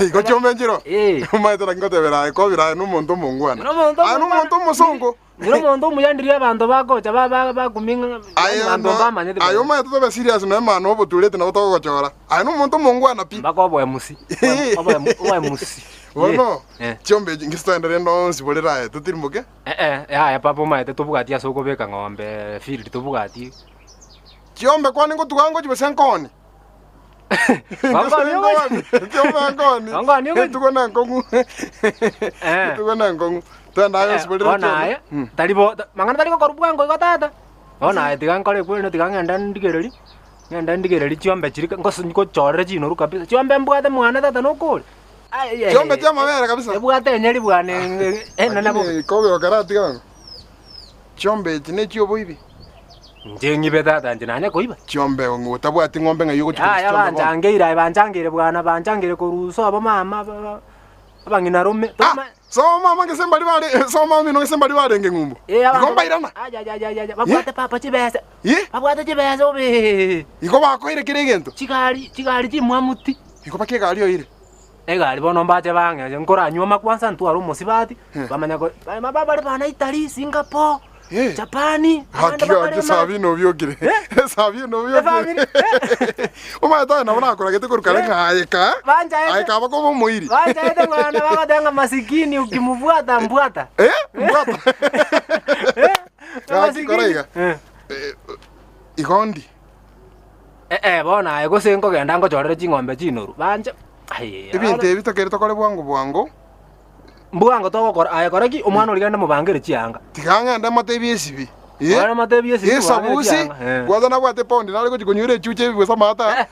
Igo chiombe nchiro? Eh. Omanyete naki ngotebera aye kobira aye nomonto omongwana. Nomonto Aye nomonto omosongo. Nere omonto omuya ndiria abanto bagocha ba- ba- bakumia ng'a Aye abanto no- mbamanyete aye omanyete tobe serious nonya maana obotureti nabo togogochora. Aye nomonto omongwana pi. Mpaka oboemusi. Oboe- oboemusi. Bono, Eh. chiombe echi ngise toende rende onsi borere aye totirimboke. Eh eh, yaya papa omanyete tobwati ase okobeka ng'ombe field tobwati. Chiombe kwani ngotuga ngochi gose nkoni? Ngongoni ogochi. Chiombe nkoni. Ngongoni ogochi. Etugo na nkong'u. Eh. Etugo na nkong'u. Twende aye onsi borere Bono chiombe. aye, tari bo mang'ana tari gokorwa bwango igo tata. Bono aye tiga nkore kweri tiga ng'ende ndigereri, ng'ende ndigereri chiombe chiria ngos ngochorere chinoru kabisa. Chiombe mbwate mwane tata nokore. Chiombe chia amabere kabisa. Ebwate enyeri bwane enene bobe. Lakini kobe okaratiga ng'o? Chiombe echi ne chioboibi. Inche ng'ibe tata inche nanye koiba. Chiombe otabwati ng'ombe ng'ai ogochia korusia Yaya chiombe bono? banchangeire aye banchangeire bwana banchangeire korwa sobo mama ba- ba- abang'ina rome. Ah, sobo mama gese mbari bare sobo mama omino gese mbari barenge ng'umbu. Eh, abanto Igo mbairana. Ayayayaya babwate papa chibesa. Eh? Babwate chibesa obe. Igo bakoire kera egento. Chigari chigari chimwamuti. Igo mpaka egari oire. Egari bono mbache bang'e nkoranywa kwanza ntware omosibati bamanya ko ba bare bana Italy, Singapore, Japan, abande Gaki bakare gaki Sabina obiokire. Sabina obiokire. Omanyete aye nabo nakoragete korwa kare ng'a aye ka. Banchaete. Aye kaba koba omoiri. Banchaete ng'ana bagoteba ng'a masikini ukimfuata mfuata. Eh? Mfuata. Gaki kora iga. Igo ndi. Eh eh bono aye gose nkogenda ngochorere ching'ombe chinoru banche aye Ebinto ebi tokeri tokore bwango bwango. Mbwango togokora aye kora ki omwana oria genda mobangere chianga. Tiga ng'ende motebie esibi. Eh? Bono motebie esibi mobangere Esabusi, chianga, eh. kwanza nabwate epaundi nare gochia konywera echucha ebi gose amaata.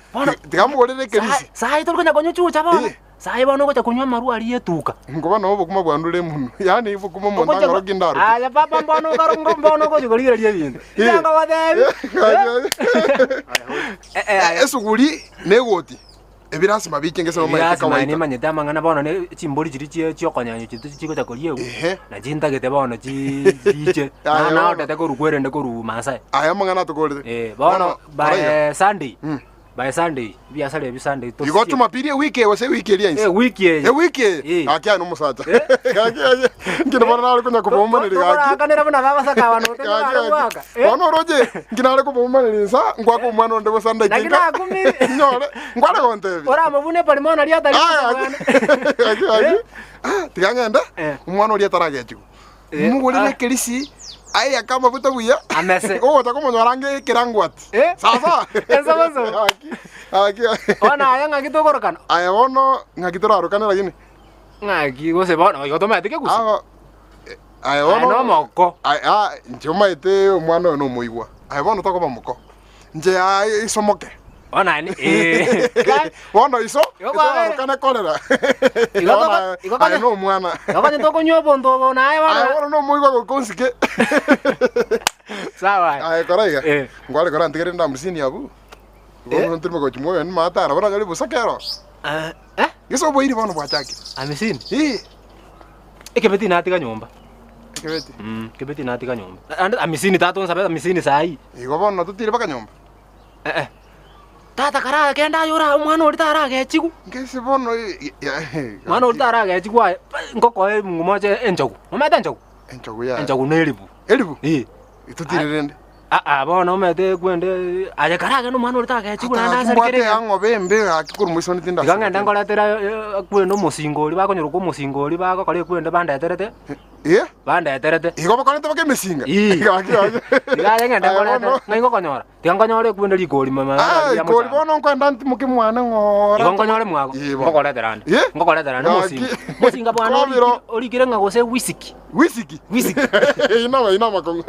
Tiga mogorere ekerisi. Saii tori konya konywa echucha bono. Saii bono ogocha konywa amarwa aria y'etuka. Nkoba nabo obokima bwandure emonwa, yaani obokima omonto Ogocha ang'oroki ndaroke. Aye papa mbono okaro mbono ogochi korigereria ebinto. Eh. Inche ngogotebi. Esuguri na egoti, ebi lasima biche ngese omanyete Lasima kawaida. nimanyete amang'ana bono ne chimbori chiria chie chiokonyanywa chiria chigocha koriegwa, Ehe. nachi ntagete bono chi chiche. Aye Na bono. naotete korwa kwerende korwa Maasai. Aya amang'ana atokorete. Eh, bono Bono, kora iga. by Sunday, by Sunday, ebiasara ebio Sunday Igo tosieke. Jumapili ewiki eye gose ewiki eria inse? Ewiki eye. Ewiki eye? Eh. Gaki aye nomosacha. Gaki aye. Nki bono nare konya kobaumaneria gaki. Tokorakanera buna babasaka abana Gaki otonyare gaki. goaka. Eh. Bono oroche, nki nare kobaumaneria insa, ngwake omwana onde bosa Naki ndaike nka. nakumire. Nyore, nkware gontebia. Oramobune parimo nario atari Ah, gocha gaki. mwana. Gaki gaki. Ah, tiga ng'ende, Eh. omwana oria ataragechigwa. Eh, Mogorere ah. ekerisi, aeyake amafuta buya, Amese. ogocha komonyora ange ekerangwati. Eh? Sasa. Ensobosobo. Gaki, gaki. Bono aye ng'aki tokorokana? Aye bono ng'aki torarokane lakini. Ng'aki gose bono igo tomaete kegusi? Aba aye Aye bono nomoko. Aye ah inche omaete omwana oyo nomoigwa. Aye bono tokoba moko. Inche aa isomoke. Bono aye ni eh. Bono iso Igo kwabere. itorarokane korera. Igo Bono toko- aye igo aye konye- nomwana. Igo konye tokonywa obonto obo naye bono. Aye bono nomoigwa goika onsike. Sawa aye. Aye kora iga. Eh. Nkware kora ntigere rende hamsini abwo. Eh. Bono ntirime gochia mwoyo nimate arabwo nanyore bosa kero. Ah, eh? Gese oboiri bono bwachakire. Hamsini? Eh. Ekebeti natiga nyomba. Ekebeti? Mm, ekebeti natiga nyomba. Ande hamsini tata onsabe hamsini saii. Igo bono totire mpaka nyomba? Eh eh. Tata karagende aye ora omwana oria taragechigwa. Ngese bono Omwana oria taragechigwa aye, ngokoe emungu moche enchogu. Omanyete enchogu? Enchogu yaya. Enchogu na eribu. Eribu? Eh. Totire rende. Aa bono omanyete kwende aye karagende omwana oria tagechigwa naende Gaki asareke mbwate rigena. ang'obe embe gaki korwa moisoni Tiga tindasira ng'ende kende. nkoretera kwende omosingo oria bakonyora kwa omosingo oria bagokora ekwende bandeterete. Eh? Bandeterete. Igo bakorete baka emesinga? Ii. Gaki gaki. Tiga aye ng'ende Aye nkorete, bono. ng'ai ngokonyora? Tiga nkonyore ekwende rikori mama Ah, riria ikori mochando. bono nkoenda ntimoke mwane ng'ora. Igo nkonyore mwago, Ii bono. ngokoretera ande. Eh? Ngokoretera ande Gaki. omosinga. Omosinga bwane Kobiro. orikire orikire ng'a gose whisky. Whisky? Whisky. Inama inama kong'u.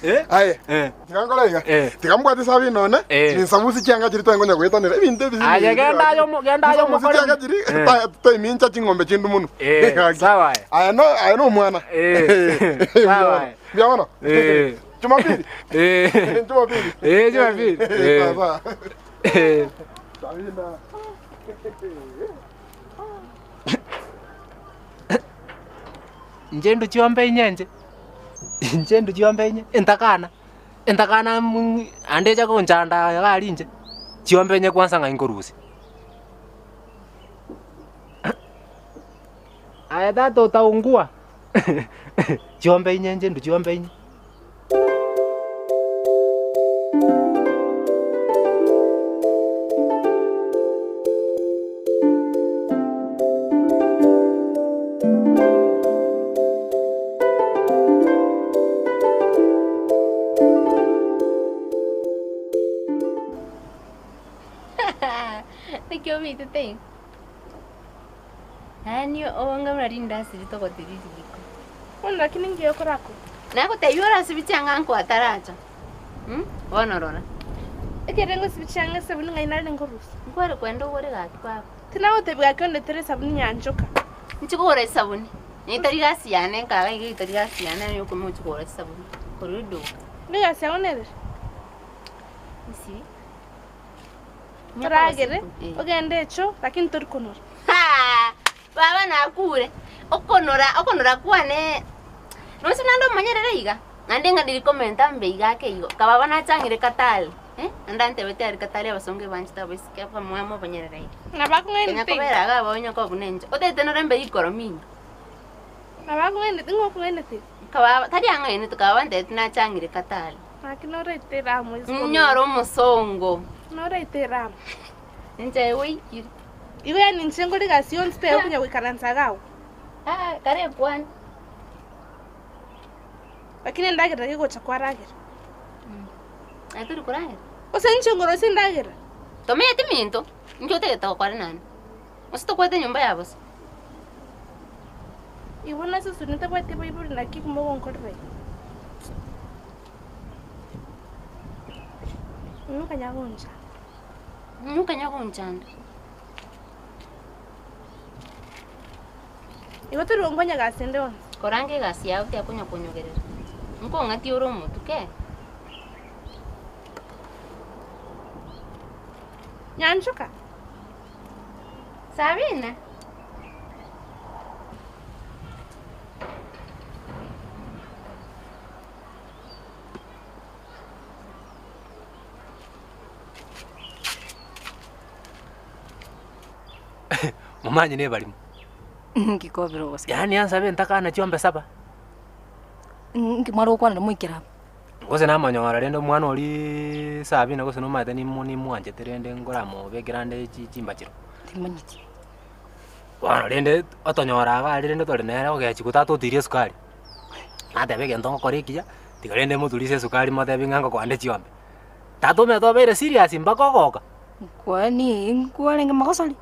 Eh? Aye. Eh. Tiga nkore iga. Eh. Tiga mbwate esabu none, Eh. ninsabusie chianga chiria tware konya goetanera. Ebinto ebi Aye genda aye omo genda aye Ninsabusie omokore. chianga chiria, Eh. ta- taimincha ching'ombe chinde mono. Eh, Gaki. sawa aye. Aye no aye no omwana. Eh. Sawa aye. Mbuya mono. Eh. Jumapili. Eh. Jumapili. Eh, Jumapili. Eh. Sawa. Eh. Sabina. Inche nduche ombe inye inche, inche nduche ombe inye, entakana, entakana ande echa gonchanda iga aria inche, chiombe inye kwanza ng'ai nkorusia. Aye tata utaungua, chiombe inye inche nduche ombe inye. Naki omitete iga? Yaani obonge buna rindasi ritogotiri riko. Bono lakini ngiya okorakora. Nagotebia orasibie chianga nko ataracha. Mh, bono rora. Ekere ngosibia chianga esabuni ng'ai nare nkorusia. Nkware kwenda ogore gaki baba. Tinagotebia gaki ondetere esabuni nyanchoka. Inche kogora esabuni. Netari gasi yane nkaga iga etari gasi yane aye okoima gochia kogora chisabuni korwa eduka. Egasi yago nere? Nsibi. Toragere, ogende echoo, lakini tori konora. Haa! Baba nakure, okonora, okonora kwane, nonsi naende omonyerere iga, naende ng'a nirikomenta mbe iga ake igo, kababa nachang'ire katale, eh, naende antebeti aria katale abasongo ebanchete abaiseke abamwamu abanyerere iga. Nabo akong'ainete Kenya iga. kobera iga abonye koba buna inche, otagete nore mbe rikoro minyo. Nabo akong'ainete, ng'o okong'ainete iga? Kababa, tari ang'ainete, kababa antebeti nachang'ire katale. Naki noraite eramu isiko ominto. Nyore omosongo. Noraite eramu. Inche gwaikire. Igo yaani inche nkore egasi yonsi pe okonya goikaransa iga agwo. Ah, kare kwane. Lakini endagera gegocha kwaragera. Aye tori koragera? Gose inche nkorosia endagera? Tomanyeti minto, inki otagete gokora naende? Gose tokwete nyomba ya bosa? Igo nase suni tabwati baibori naki mogonkorera iga? Inwe kanya gonchanda. Inwe kanya gonchanda. Igo tori gonkonya gasi ende yonsi. Koranga egasi yao tiakonya konyogerera. Nkong'atie ore omotwe ke. Nyanchoka. Sabina. Momanyi nebarimo. Nki kobera ogoseka? Yaani ansabe ntakana chiombe saba. Nki mware gokwanera moikere aba? Gose namonyora rende omwana oria Sabina gose nomanyete nimo nimwanchete rende nkoramobekera ande chi chimbachero. Timanyeti. Bono rende otonyora iga aria rende tore nere ogechigwa tata otirie esukari, nateba egento ngokora ekiya, tiga rende moturise esukari motebi ng'a ngokoa nde chiombe. Tata omanyete obeire serious mpaka ogoka. Kwani nkwarenge magosori?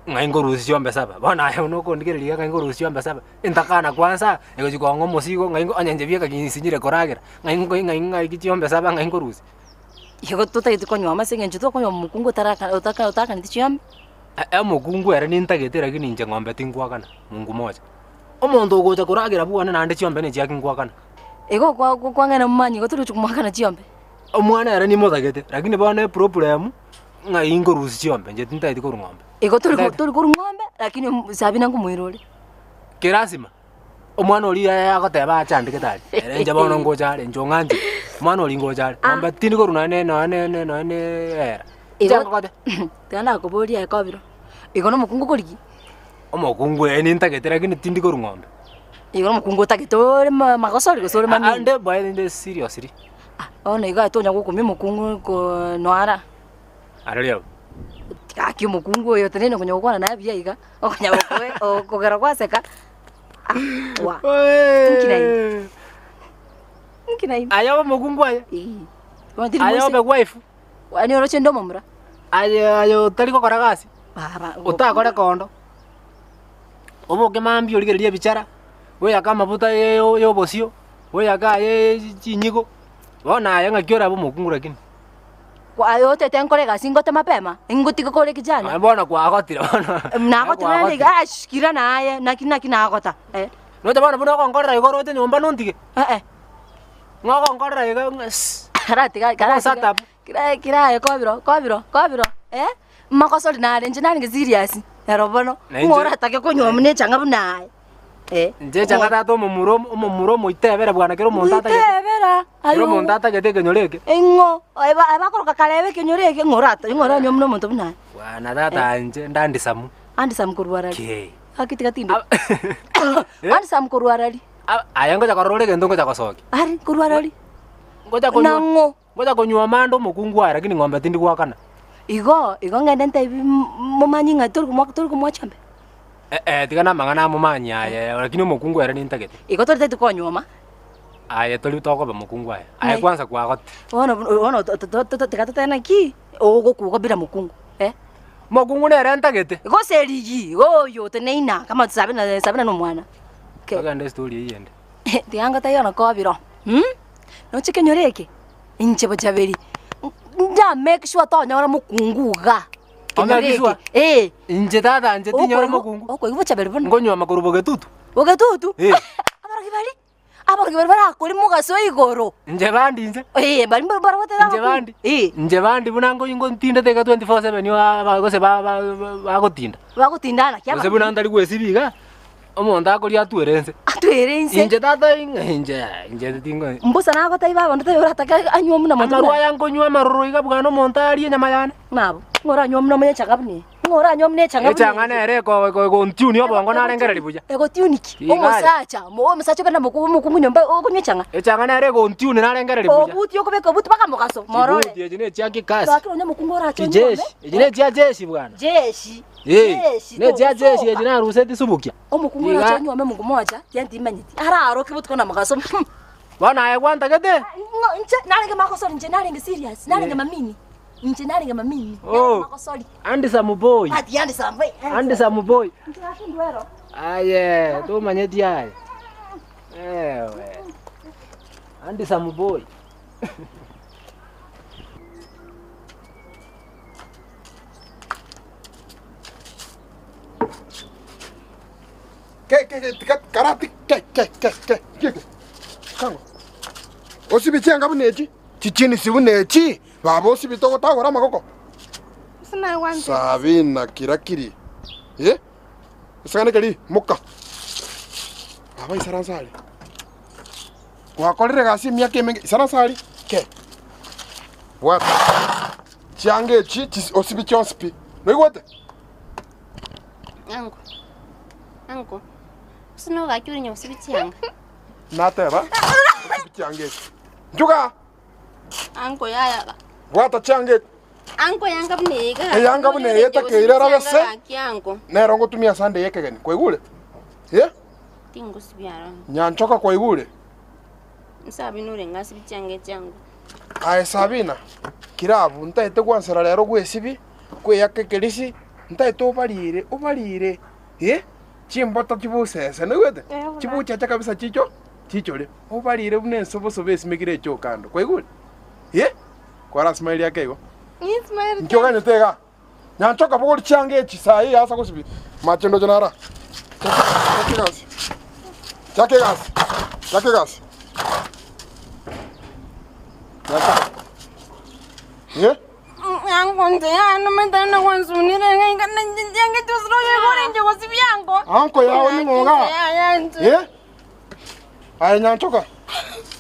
Ng'ai nkorusia chiombe saba, bono aye buna okondigereria iga ng'ai nkorusia chiombe saba, entakana kwansa, egochia kong'a omosigo ng'ai onye inche bieka ginsinyire koragera, ng'ai nko ng'ai ng'ai chiombe saba ng'ai nkorusia. Igo totagete konywa ase eng'encho tokonywa omokungu otaraka otaka otakaneti chiombe. Omokungu ere nintagete lakini inche ng'ombe tinkwakana, mungu moja. Omonto ogocha koragera bwane naende chiombe nechiake nkwakana. Igo kwa kwang'ena momanye igo torigochia komwakana chiombe. Omwana ere nimotagete, lakini bono eproblem, ng'ai nkorusia chiombe, inche tintageti korwa ng'ombe. Igo tori tori korwa ng'ombe, lakini Sabina nkomoira ore. Kerasima, omwana oria yaya agoteba achandegete aria, ere inche bono ngocha are, inche ong'anchire, omwana oria ngocha are, ng'ombe tindi korwa nonye nonye nonye nonye era. Igo Nchakogote. tiga nakoboria aye kobiro, igo na omokungu okorigia? Omokungu ee nintagete lakini tindi korwa ng'ombe. Igo omokungu otagete ore ma magosori gose ore mamino? Ande boe ninde seriously. Ah, bono iga tonya gokumia omokungu ko noara. Arori abwo. Gaki omokungu oyo oteneine konya gokwana naye buya iga, okonya gokoe okogera gwaseka, ah wa, inki naende? Inki naende? Aye obe omokungu aye. Eeh. Bono tiri Aye obe moiseke. wife. Yaani oroche inde omomura? Aye aye otari gokora gasi. Baba, Otakore kondo. Oboke mambia origererie ebichara, oyake amafuta ya obosio, oyake aye chinyigo, bono aye ng'aki orabe omokungu lakini. Aye otete nkore egasi ngote mapema, ngotige kore kijana. Aye bono kwagotire bono. Nagotire naende iga ash kira naye, naki naki nagota eh. Nocha bono buna ogonkorera igo oroche nyomba nontige? Eh eh. Ng'a ogonkorera iga ng'a sss. Karatiga karatiga Ogosatab. kira kira aye kobiro kobiro kobiro eh, makosori nare inche narenge serious, ero bono, Na inche- ng'o oratake konywa buna echang'a buna aye. Eh, Inche echang'a tata omomura omomura omoitebere bwana kera omonto atagete. Moitebera, Kera aye omonto atagete ekenyoro eke. Ing'o, eba bakoroka karebe ekenyoro eke, ng'o orata ng'o oranywe buna omonto buna aye. Bwana tata inche ndandisamu. Handsome korwa arari. Kei. Gaki tiga tinde. Handsome korwa arari. Aye ngocha korora ore egento ngocha gosokia. Ari korwa arari. Ngocha konywa. Nang'o. Ngocha konywa amande omokungu aye lakini ng'ombe tindi goakana. Igo, igo ng'ende ntebi momanyi ng'a tori komoa tori komoa chiombe. Eh eh tiga namang'ana amomanyi aye lakini omokungu ere nintagete. Igo toriteti konyuoma. Aye tori tokoba mokungu aye. Aye kwanza kwagote. Bono bono tiga totebe naki, ogokwa bila mokungu eh. Mokungu nere ntagete. Gose erigi, oyo oteneina kama Sabina Sabina na omwana. Togende estory eyio ende. Tiga ngotebi ono kobiro, noche kenyoro eke, inche bochaberi, nda make sure tonyora mokungu igaa. Kenyoro Omake sure? eke, eh. Inche tata inche tinyora mokungu. Okoigwa bochaberi bono. Nkonywa makoro bogetutu. Bogetutu? Eh. Abarogi baria, abarogi baria barakori mogaso igoro. Inche bandi inche. Eh, baria barobete Inche bandi. Eh. Inche bandi buna nko ntindete iga 24/7 aba gose ba- ba- bagotinda. Bagotinda naki Gose buna ntari gwesibia iga. Omonto akoria atwere ense. Atwere ense. Inche tata inche inche tingo. Mbosa nagotebia baba onde taiyo oratake anywe buna monto Amarwa aya nkonywa amaroro iga bwana omonto arie enyama yane. Nabo, ng'o oranywe buna omonye echang'a buna eye? Ng'o oranywe buna echang'a buna eye? Echang'a nere eko eko egontune obongo narengereria buya. Egotiuni ki? Iga aye. Omosacha, omosacha obe na omokungu nyomba okonywa echang'a? Echang'a nere egontune narengereria buya. Obuti okobeka obuti mpaka mogaso, morore. Chibuti echi ne chia kikasi. Lakini onye omokungu orache onyuome. Kijeshi, echi ne chia jeshi bwana. Jeshi. Eh, ne chia jeshi echi naruseti subukia. Omokungu Iga- orache onyuome mongo mocha, tiga timanyeti. Araroke botuko na mogaso. Bono aye gwantagete? Ng'o inche narenge magosori inche narenge serious, narenge mamini. Inche narenge mamini. Oh. Narenge magosori. Handsome boy. Ati handsome boy. Handsome boy. Inche gaki ndwero. Aye, tomanyeti aye. Ewe. Handsome boy. Ke ke ke tika karati ke ke ke ke ke ke. Kango. Osibi chianga buna echi, chichinisi buna echi, baba osibi togotagora amagoko. Sabina kirakiri. Eh? Esagane keri moka. Baba isaransa aria. Gwakorire egasi emiaka emenge, isaransa aria ke. Bwata. Chianga echi chis- osibi chionsi pi. Noigwete? Ango, ango, gose nogachia ore nyagosibi chianga? Nateba, osibi chianga echi. Nchuga! Ango yaya, Bwata chianga echi. ango yanga buna eye iga. Eyanga buna eye etakeire erabe se. Gaki ango, Nero ngotumia Sunday y'ekegeni. Kwaigure? Eh? tingosibia aro. Nyanchoka kwaigure? Sabina orenge asibi chianga echi ango. Aye Sabina, kira abwo ntaete gwansera rero gwesibi, kweyaka ekerisi, ntaete obarire, obarire, eh, chimbota chibusese, noigwete? Chibucheche kabisa chicho, chichore, obarire buna ensobosobo esimekire echoka ando, kwaigure? Eh, kwara smile ake igo. Inki oganyete igaa? Nyanchoka bogori chianga echi saa eye asa gosibia, mache ndoche nara. Chaka egasi, chaka egasi, chaka egasi. Nyanchoka. Eh? Anko yao ning'o igaa? Eh? Aye Nyanchoka,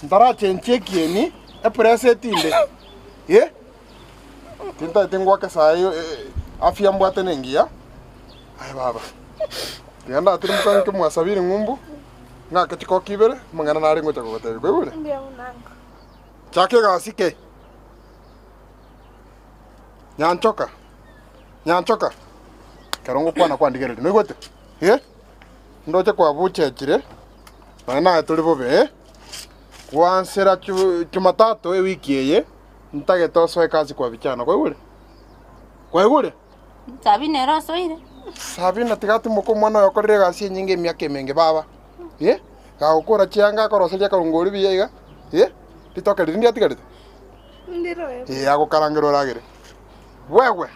ntarachenchia ekieni, epresa etinde. Eh? Tintagete ngwake saa eyo afya mbwate nengiya. Aye baba, tiga ndatirimuka nke mwasabiri ng'umbu, ng'ake chikoki ibere, amang'ana nare ngocha kogotebia, kwaigure? Mbuya mono anko. Chaka egasi ke. Nyanchoka, nyanchoka, ekero ngokwana kwandigereria, noigwete? Eh? Ndoche kwabuchechire, nonya naye tori bobe, eh? Gwansera chu chumatatu ewiki eye, ntagete osoe kasi kwa vijana, kwaigure? Kwaigure? Sabina ere osoire. Sabina tiga atimoke omwana oyo okorire egasi enyinge emiaka emenge baba, eh? Gagokora chianga akoroseria akarongori buya iga, eh? Ritoke riria ndiatigarete? Ndiro Eh, agokarangera oragere. Bwegwe,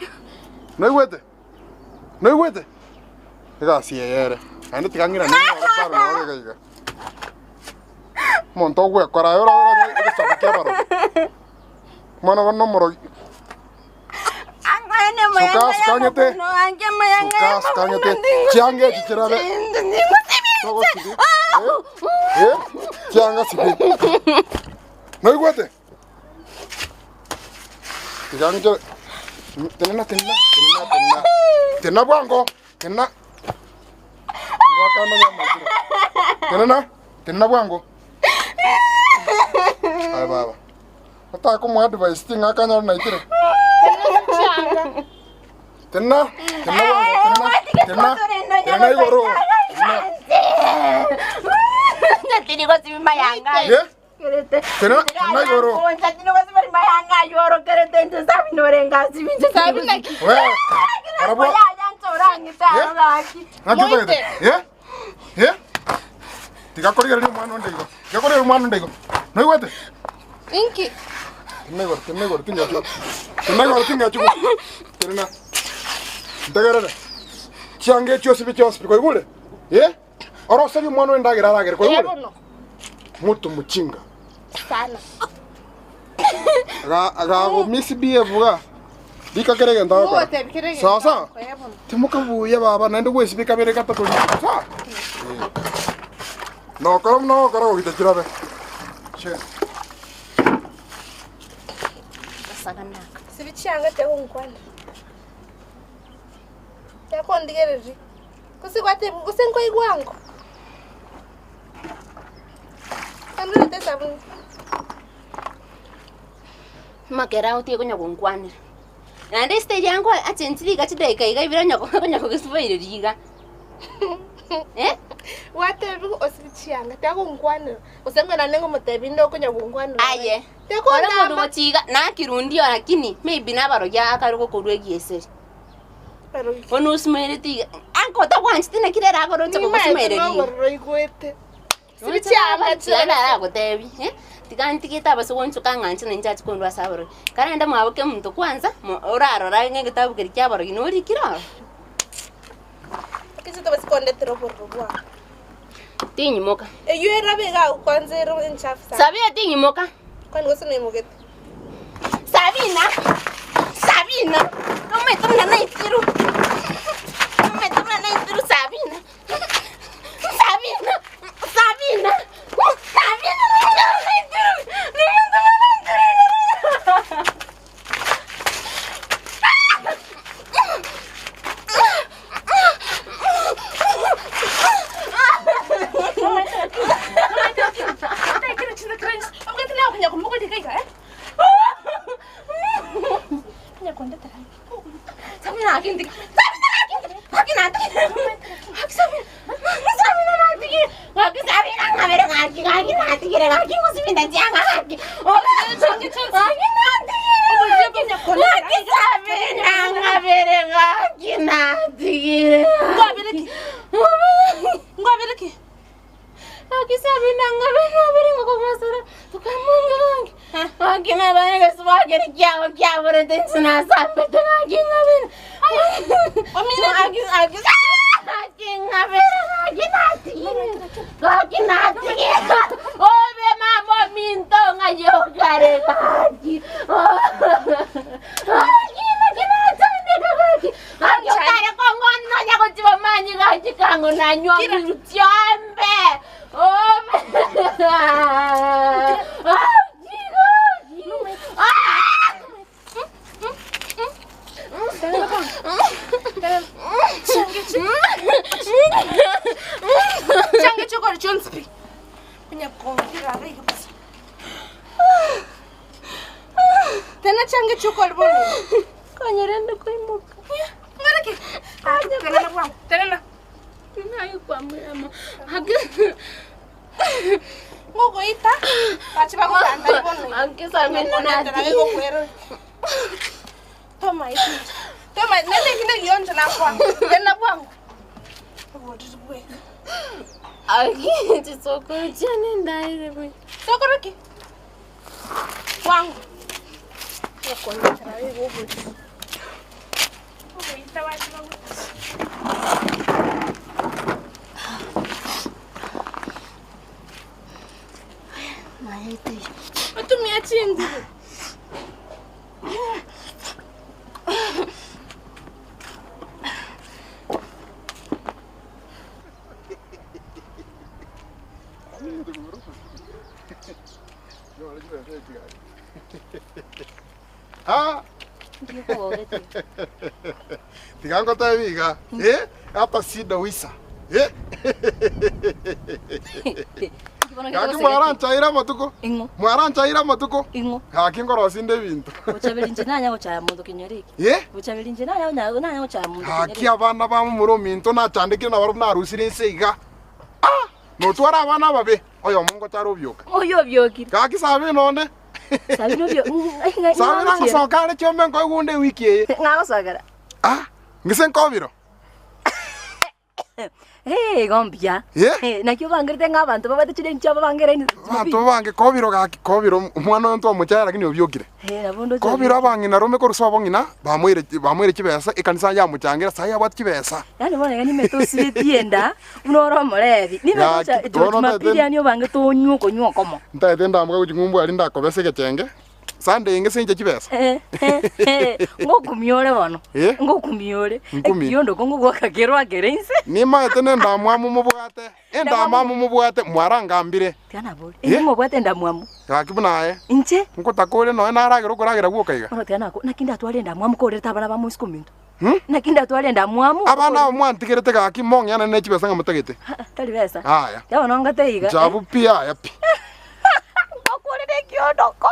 noigwete? Noigwete? Egasi eye ere. Naende tiga ng'irane nere baro noro iga iga. Omonto ogwekora aye ora ora egesaku kia abarogi. Omwana bono nomorogi. Suka suka ng'ete. Suka suka ng'ete. Chianga echi chirabe. Togosibi. Eh? Eh? Chianga sibi. Noigwete? Tiga ng'ichere. Tenena tenena tenena tenena. Tenena bwango. Tenena. Ngwakana nyamaitire. Tenena tenena bwango. Aye baba. Otakomoa advice ting'akanyora naitire. Tenena tenena bwango tenena tenena tenena igoro. Tenena. Ye? Tenena tenena igoro. We. Arabwo. Ng'aki otagete? Ye? Ye? Tiga korigereria omwana onde igo. Tiga korigereria omwana onde igo. Noigwete? Inki? Tenena igoro, tenena igoro, ting'achigwa. Tenena igoro, ting'achigwa. Tenena. Ntegerere. Chianga echi osibe chionsi pi, kwaigure? Ye? Oroserie omwana oyo endagera aragere, kwaigure? Bono Moto mochinga. sana. Ga- Gago misbehave iga. Rika kera egento agokora. Ngotebi kera egento Sawa sawa. agokora, bono. Timokabuya baba naende gwesibia kabere gatato rituko sawa? Eh. Nokora buna ogokora gogita chirabe. Che. Sibi chianga tiagonkwana. Tiakondigereria. Gose gwatebi gose nkoigwa ango. Andorete esabuni. Makera otige konya gonkwanera. Naende estage yango achenchire iga chidakika iga ibere onya onya kogesiboireria iga. Eh? Gwatebiwa osibi chianga tiagonkwanera. Gose ng'o naende ngomotebi inde okonya gonkwanera. Aye. Ore omonto gochiga nakirundio lakini maybe nabarogi akare gokorwa egieseri. Bono osimoereti iga, anka otagwanchete naki rero akoroche Nimaete kogosimoereria iga. nobororo oigwete. Sibi Roche chianga baba, chianga. tiga naragotebi, eh, tiga ntigete abase gonchoka ng'a inche ninche ache kondwa ase abarogi. Karende mwaboke omonto kwanza, mo orarora ng'a egetabu keria kia abarogi norikire ororo. Lakini tobasi kondetera obororo bwao. Tinyimoka. Eywo erabe iga agwo kwanza ere enchafu sana. Sabina tinyimoka. Kwani gose naimogete? Sabina! Sabina! Nomanyete buna naitiru. Nomanyete buna naitiru Sabina. Sabina! Sabina! Sabina! Nomanyete buna naitiru. Nomanyete buna naitiru. Tiga ngotebi iga, eh, hata sida wisa. Eh. Gaki mwaranchaire amatuko. Mwaranchaire amatuko. Gaki nkorosia inde ebinto. Bochaberi inche nanya gochaya monto kinyoro eke. Eh? Bochaberi inche nanya nanya nanya gochaya monto Gaki kinyoro eke. abana ba momura ominto nachandekire nabarobwo narusire ense iga. Ah! Notware abana ababe, oyomo ngochare obioka. Oyo obiokire. Gaki Sabina onde. Sabina obio Sabina ngosoka are chiombe nkoigwa onde ewiki eye. Ng'agosokera. Ah! Ng'ise nkobiro. Eh, igo mbuya. Eh, naki obangerete ng'a abanto babwate chideni chiabo bangere ini. Abanto bange kobiro gaki kobiro omwana oyo ntwamochaya lakini obiokire. Eh, nabo ndoche. Kobiro abang'ina rome korwa sobo ng'ina bamoire bamoire chibesa ekanisa yamochangera sahi abwate chibesa. Yaani bono iga nimete osibetie enda buna ore omorebi. Nimete Gaki, ocha bono Jumapili ntaete yaani obangete onywe okonywa okomo. ntaete ndamoka gochia ng'umbu aria ndakobesa egechenge Sunday enge sinche chibesa. Ngokumia ore bono. Eh? Ngokumia ore. Nkumie. Ekiondo kongogwaka kerwa kere inse. Nimaete nendamwamu mobwate, endamwamu mobwate, mwarangambire. Tiga nabori. Eh? Inwe mobwate endamwamu. Gaki buna aye. Inche? Ngotaka ore nonya naragera okoragera gwoka iga. Bono tiga nako, naki ndatware endamwamu korerete abana ba moisiko ominto. Hmm? Naki ndatware endamwamu. Abana aba mwantigerete gaki mong'eanane ne chibesa ng'a motagete. Tari besa. Aya. Tiga bono ngote iga. Nchabu pi aya pi. Ngokorera ekiondoko.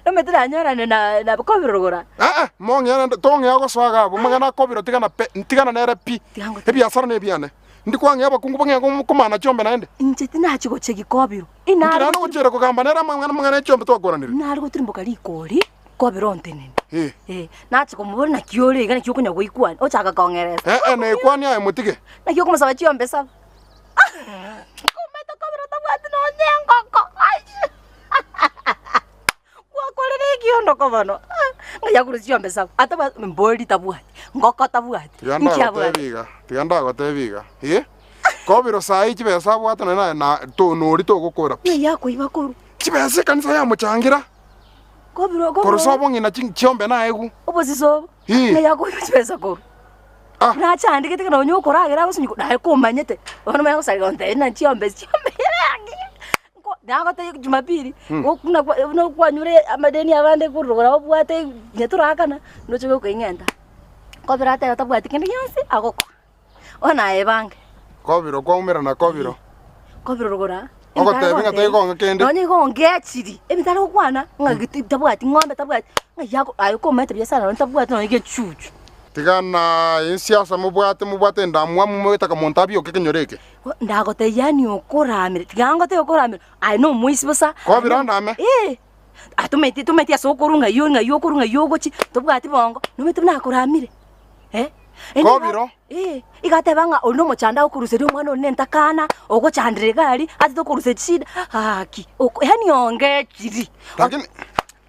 Nomanyete nanyorane na na kobirogora. Aa, mong'eana tong'ea gosoa iga abwo, mang'ana akobirwa tigana pe, tigana nere pi. Ebiasara nebiane. Ndi kwang'ea abakungu bang'ee komana chiombe naende. Inche tinachi gochegi kobirwa. Inki naende ogochiera kogamba nere amang'ana amang'ana e chiombe twakoranire? Nare gotirimboka rikori, kobirwa ontenene. Eh. Eh, nachi komoboria naki ore iga naki okonya goikwana, ochaka kong'eresa. Eh, eh, naikwanie aye motige. Naki okomosaba chiombe saba. Komanyete kobirwa tabwati nonye engoko. Gwakorire ekiondoko bono, ng'a yakorwa chiombe saba, atabwati mbori tabwati, ngoko tabwati, Tiga inki ndagotebi abwate? iga, tiga ndagotebi iga, eh. Kobiro saii chibesa abwate nonye naye na to nori togokora pi. Ng'ai akoiba korwa? Chibesa ekanisa yamochangira. Kobiro Korwa kobiro sobo ng'ina chi chiombe naegwe. obosisa obo. Ii. Ng'ai akoiba chibesa korwa? Ah. Nachandegete ekero nonye okoragera agosinywa naye komanyete, bono omanye gosareka gontebia ng'a chiombe chiombe nagotebia jumapili, buna buna okwanyure amadeni abande korwa obwate onye torakana, noche gokoing'enta. Kobera atebe tabwati kende gionsi agokora, bono aye ebange. Kobiro kwaumerana kobiro. Kobiro rogoro aa. Ogotebi ng'a taigonga kende. Nonye igo ongechiri, ebinto are gokwana, ng'a gete tabwati ng'ombe tabwati, ng'ai ako aye komanyete buya sana nonye tabwati nonye gechuchu. Tiga na ensiasa mobwate mobwate endamwamu mogetaka monto abioke ekenyoro eke. Ndagotebia yaani okoramire, tiga ngotebie okoramire, aye nomoisi bosa. Kobira ondame. Eh, atometi tometi ase okorwa ng'ai ng'ai okorwa ng'ai ogochia, tobwati bongo, nomanyete buna akoramire, eh. Kobiro. Eh, iga ateba ng'a oria nomochando agokoruseria omwana one nentakana, ogochandera iga aria, ase tokorusia chishida, gaki, oko yaani ongechiri. Lakini.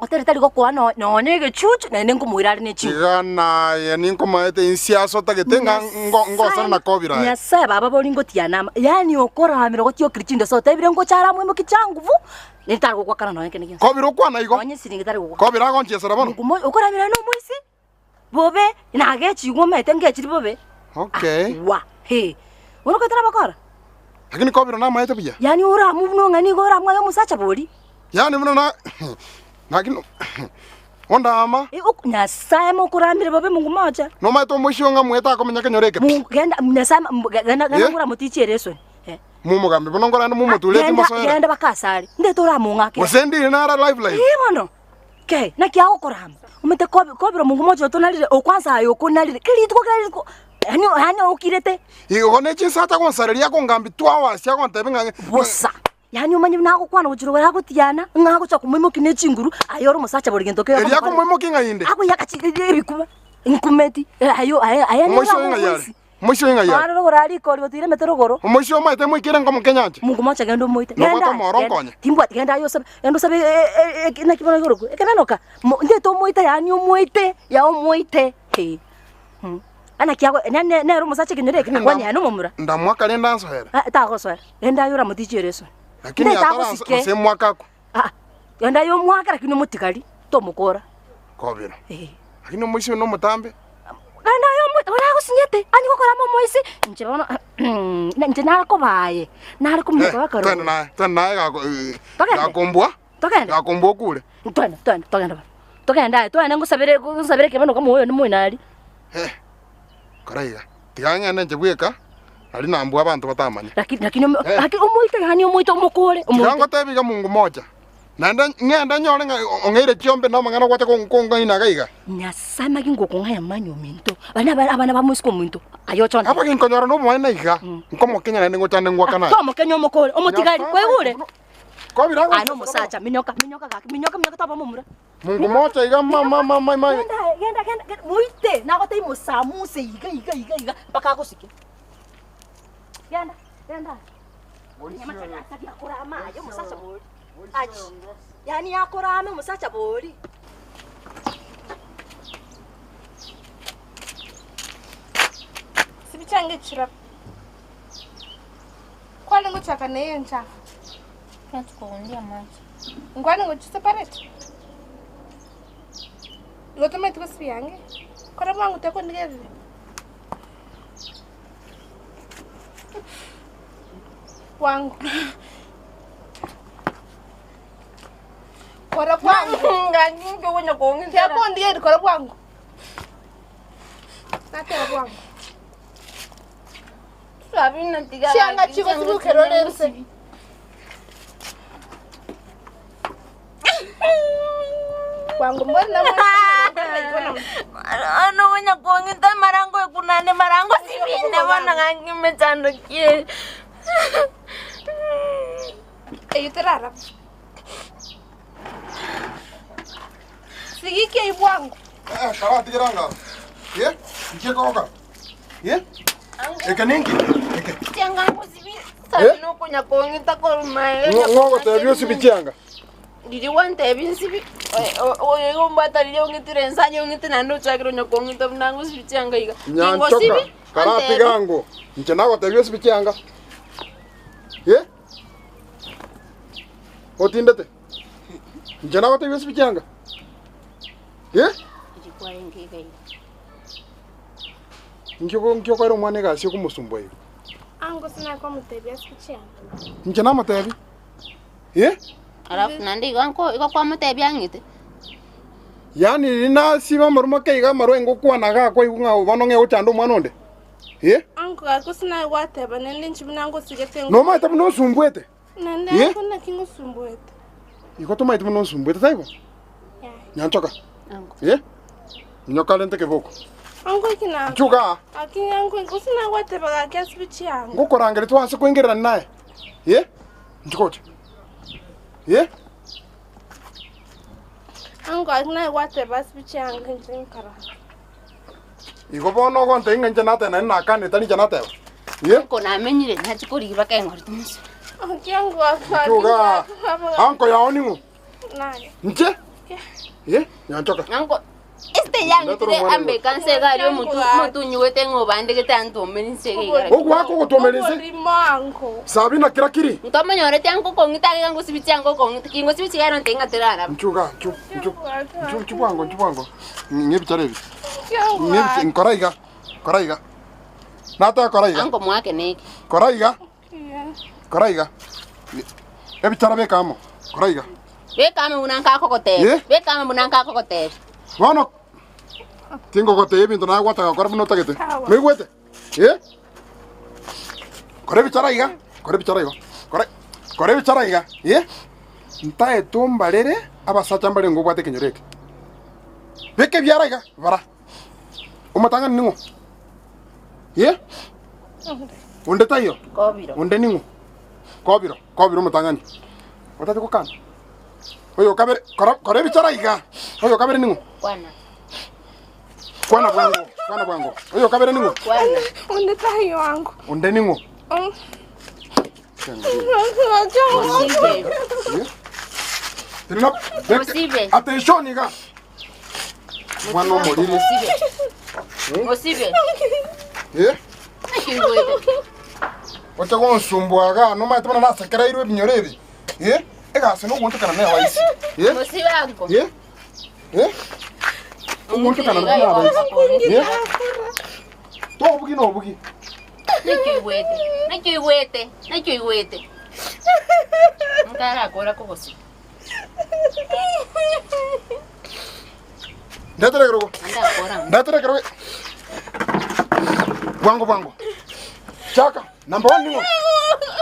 Otari tari gokoa no- nonya egechuchu, naende nkomoira are ne chinguru. Iga naye ninkomaete inse ase otagete ng'a ngo- ngosana na kobiro aye. Nyasae baba bori ngotiana ama, yaani okoramera gotiokire chindoso otebire ngocha are amoimokie changuvu, nere tari gogoakana nonya kende gionsi. Kobiro okwana igo. Nonya esiringi tari gogoakana. Kobiro agonchiesera bono. Mokumo okoramera nomoisi. Bobe, nagechigwe omanyete ngechiri bobe. Okay. Wa, he. Bono okotera abakora? Lakini kobiro namaete buya. Yaani oramwe buna ong'ani igo oramwe aye omosacha bori. Yaani buna na lakini ondaama. Eh, ok Nyasaye mokoramire bobe Mungu mocha. Nomaete omoisio ng'a mwete akomenya kenyoro eke pi. Mungu genda Nyasaye ma- genda genda Eh? ngora motichiere esoni. Eh. Momogambi bono nkorende momotureti Genda mosoere. genda bakasare. Ndete oramong'akere. Gose ndire nara live live. Eh bono. Kei, naki agokorama? Omanyete kobi kobera omonto moche otonarire, okwansa aye okonarire, kera rituko kera rituko, yaani yaani okirete. Igo ne chinsacha agonsareria akongambia 2 hours agontebia ng'a Bosa. Yaani omanye buna agokwana gochia rogoro agotiana, ng'a agocha komoimokia ne chinguru, aye ore omosacha bori gento kere Erio akomoimokia ng'a inde. Agoyaka chi ebikuba, nkumeti, aye aye aye Omoisio oyo ng'ai are? Omoisio oyo ng'ai are? Are rogoro aria rikori gotiira emete rogoro. Omoisio omaete moikere nkomoke nyancha. Mungu mocha genda omoite. Nobwate Genda, omoro genda. nkonye. Timbwati genda aye osabe, genda osabe naki bono igoro ekenenoka. Mo ndete omoite yaani omoite, ya omoite. Hee. Mh. Naki ago ne ne nere omosacha ekenyoro eke, akwani aye nomomura. Ndamwaka rende ansoere. Ah tagosoera. Genda aye oramotichie ere esoni. Lakini Ndete atara agosike. gose mwaka akwe. Aa, genda aye omwake lakini omotigari, tomokora. Kobera. Ee. Lakini omoisia oyo nomotambe. Naende aye omo oragosinyete, onye gokora amo omoisia, inche bono inche nare koba aye, nare kominyoka Eh, mpaka twende rogoro. naye, twende naye gako eh, Togende? gakombua, Togende? gakombua okure. Twende, twende, togende bono. Togende aye, twende ngosabere ngosabere ekebeno kama oyo moino aria. Eh, kora iga, tiga ng'ende inche bweka, nari nambua abanto batamanye. Lakini lakini omo Eh. lakini omoite yaani omoite omokore, Tiga omoite. ngotebie iga Mungu mocha, Naende ng'ende nyore ng'a ong'eire chiombe na amang'ana ogwacha kong'aina iga iga. Nyasae maki ngokong'aya manya ominto, baria nabare abana ba moiseke ominto, aye oche ontebie. Aba ginkonyora nobomaene iga, nkomokenya naende ngochande ngwakane aye. Tomokenya omokore, omotigari, kwaigure? Kobira Aye nomosacha, minyoka, minyoka gaki, minyoka, minyoka toba momura. Mungu mocha iga ma ma ma ma ma. Genda aye, genda, genda, genda, moite, nagotebia mosamuse iga iga iga iga, mpaka agosike. Genda, genda aye. Akorama aye omosacha bori. Achi. Yaani akorame omosacha bori. Sibichange chira. Kwani ngochaka neye nchafu. Natukuundia macho. Ngwani ngochiseparate. Igo tomaete gosibiange. Kora bwangu tekondigerire. Bwangu. Kora bwangu. Tekondigerire kora bwangu. Nateba bwangu. Chianga chigo sibukero rense. Bwangu mbona Ano wonya kuongita marango ekunane marango sibine bona ngangimechandokie. Eyo terara. Sigikia ibwangu. Eh, karatigera ng'a. Eh, nkie kogoka. Eh? Eke ninki? Eke. Chianga sibi sabino konya kuongita korumae. Ng'ogotebia osibi chianga. Riri gwantebia nsibi oyo ombwata riria ong'itire ensanya ong'ite naende ochakire onya kong'ita buna ngosibi chianga iga. Nyanchoka, karatiga ango. Inche nagotebia osibi chianga. Eh? Otindete? Inche nagotebia osibe chianga? Eh? Kwarenge iga iga. Inki ogo- inki okoera omwana egasi okomosumbua iga? Ango sinakomotebia ase chianga. Inche namotebi? Eh? Alafu naende igo nko igo kwamotebia ang'ite. Yaani riria nasiba amarwa make iga amarwa ingokwana iga kwaigwa ng'a bono ng'e gochanda omwana onde? Eh? Ango gaki sinagwateba naende inche buna ngosigete Nomaete buna osumbuete? Naende Eh? ango naki ngosumbuete. Igo tomaete buna osumbuete taibo? Yaya. Nyanchoka. Ango. Eh? Minyoka rente keboko. Ango eki na Nchuka aa. Aki ango ingo sinagwateba gaki asibe chianga. Ngokorangeria twase koingererania naye. Eh? Nchuka oche. Eh? Ango gaki nagwateba asibe chianga inche nkarara. Igo bono ogontebia ng'a inche nateba naende nakanire tari inche nateba. Eh? Anko namenyire nachi korigia mpaka eng'ori tomosoe. Aki ango gaki Nchuka aa. Anko yao ning'o? Naye. Inche? Eh? Nyanchoka. Anko este yang'itire ambeka nse iga aria omotu omotunyuete ng'a obandegete antomere nse iga iga. Ogoaka ogotomera inse? Oborimo ango. Sabina kira kiri. Ntomonyoreti ango okong'ita iga ngosibi chianga okong'ita ki ngosibi chiga ero nte ng'a teraraba. Nchuga, nchu, nchu, nchu, nchu bwango, nchu bwango. Ng'e ebichara ebi. Ng'e ebichara, nkora iga, kora iga. Nataka kora iga. Ango mwake neki. Kora iga. Kora iga. Ebichara beka amo. Kora iga. Beka amo buna nkakogotebia. Eh? Beka amo buna nkakogotebia. Bono tingogotebia ebinto naye gwataka gokora buna otagete. Noigwete? Eh? Kora ebichara iga. Kora ebichara igo. Kora kora ebichara iga. Eh? Ntaete ombarere abasacha mbare ngobwate ekenyoro eke. Beka ebiara iga, bara. Omotang'ani ning'o? Eh? Onde taiyo? Kobiro. Onde ning'o? Kobiro, kobiro omotang'ani. Otati gokana? Oyo kabere, kora kora ebichara iga. Oyo kabere ning'o? Kwana. Kwana bwango, kwana bwango. Oyo kabere ning'o? Kwana. Onde taiyo ango. Onde ning'o? Mosibe. Tenena, Mosibe. Attention iga. Mwana omoriri. Mosibe. Mosibe. Eh? Naki oigwete? Oche gonsumbua iga, nomanyete buna nasekereirwe ebinyoro ebi. Eh? Egasi nogoonchokana na ewaisi. Eh? Mosibe ango. Eh? Eh? Ogoonchokana na abaisi. Eh? Tobugi nobugi. Naki oigwete? Naki oigwete? Naki oigwete? Nkarakora kogosiba. Ndetere ekerogo. Ndakora. Ndetere ekerogo. Bwango bwango. Chaka. Number one ning'o?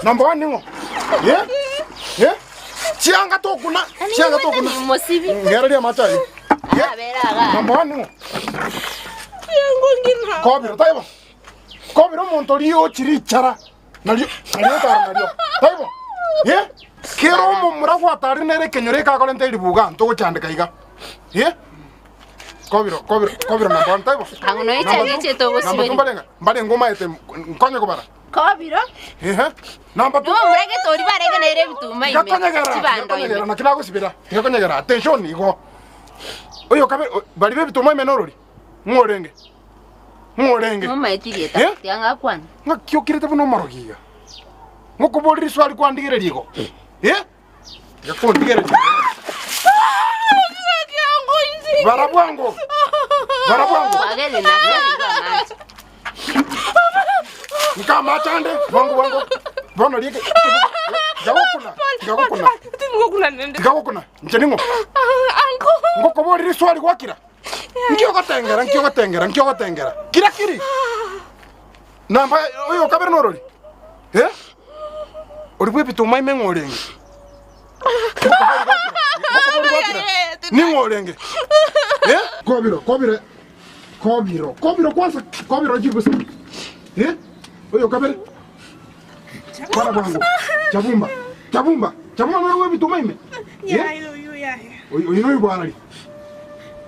Number one ning'o? Eh? Eh? Chianga tokuna. Chianga tokuna. Mosibi. Ng'ereria amache ayio. Arabera iga. Number one ning'o? Kobiro taibo. Kobiro omonto riochi richara. Nario nario otara nario. Taibo. Eh? Kera omomura gwatari nere ekenyoro ekakorenta eribuga ntogochandeka iga. Eh? Kobiro kobiro kobiro number one taibo. Ang'o noyo Number two, echageche togosiberia. Number two mbarenga mbarenga omaete nkonye kobara. Kobiro. Ehe. Number two. Nomomura gete oria barenge nere ebituma ime. Tigakonyegera, Chibando tigakonyegera, ime. naki nagosibera, tigakonyegera, attention igo. Oyo kabe, bari b'ebituma ime norori, ng'o orenge? Ng'o orenge? Momaeti rieta, Eh? tiga ngakwane. Ng'aki okirete buna omorogi iga? Ngokoboria riswali kwandigereria igo? Eh? Tiga kondigereria. Bara bwango. Bara bwango. Kwagere na amache. Nkamache ande, bwango bwango. Bono rieke. Tigagokuna, tigagokuna. Tigagokuna. Inche ning'o? Ngokoboria riswali gwakira. Nki ogotengera, nki ogotengera, nki ogotengera? Kira kiri. Namba oyo kabere norori. Eh? Ori bwe ebituma ime ng'o orenge? Ning'o orenge? Eh? Kobiro, kobiro. Kobiro, kobiro kwanza, kobiro jibu. Eh? Oyo kabere. Kwana bwango. Chabumba. Chabumba. Chabumba nori bwe ebituma ime. Yaye oyo yaye. Oyo oyo noyo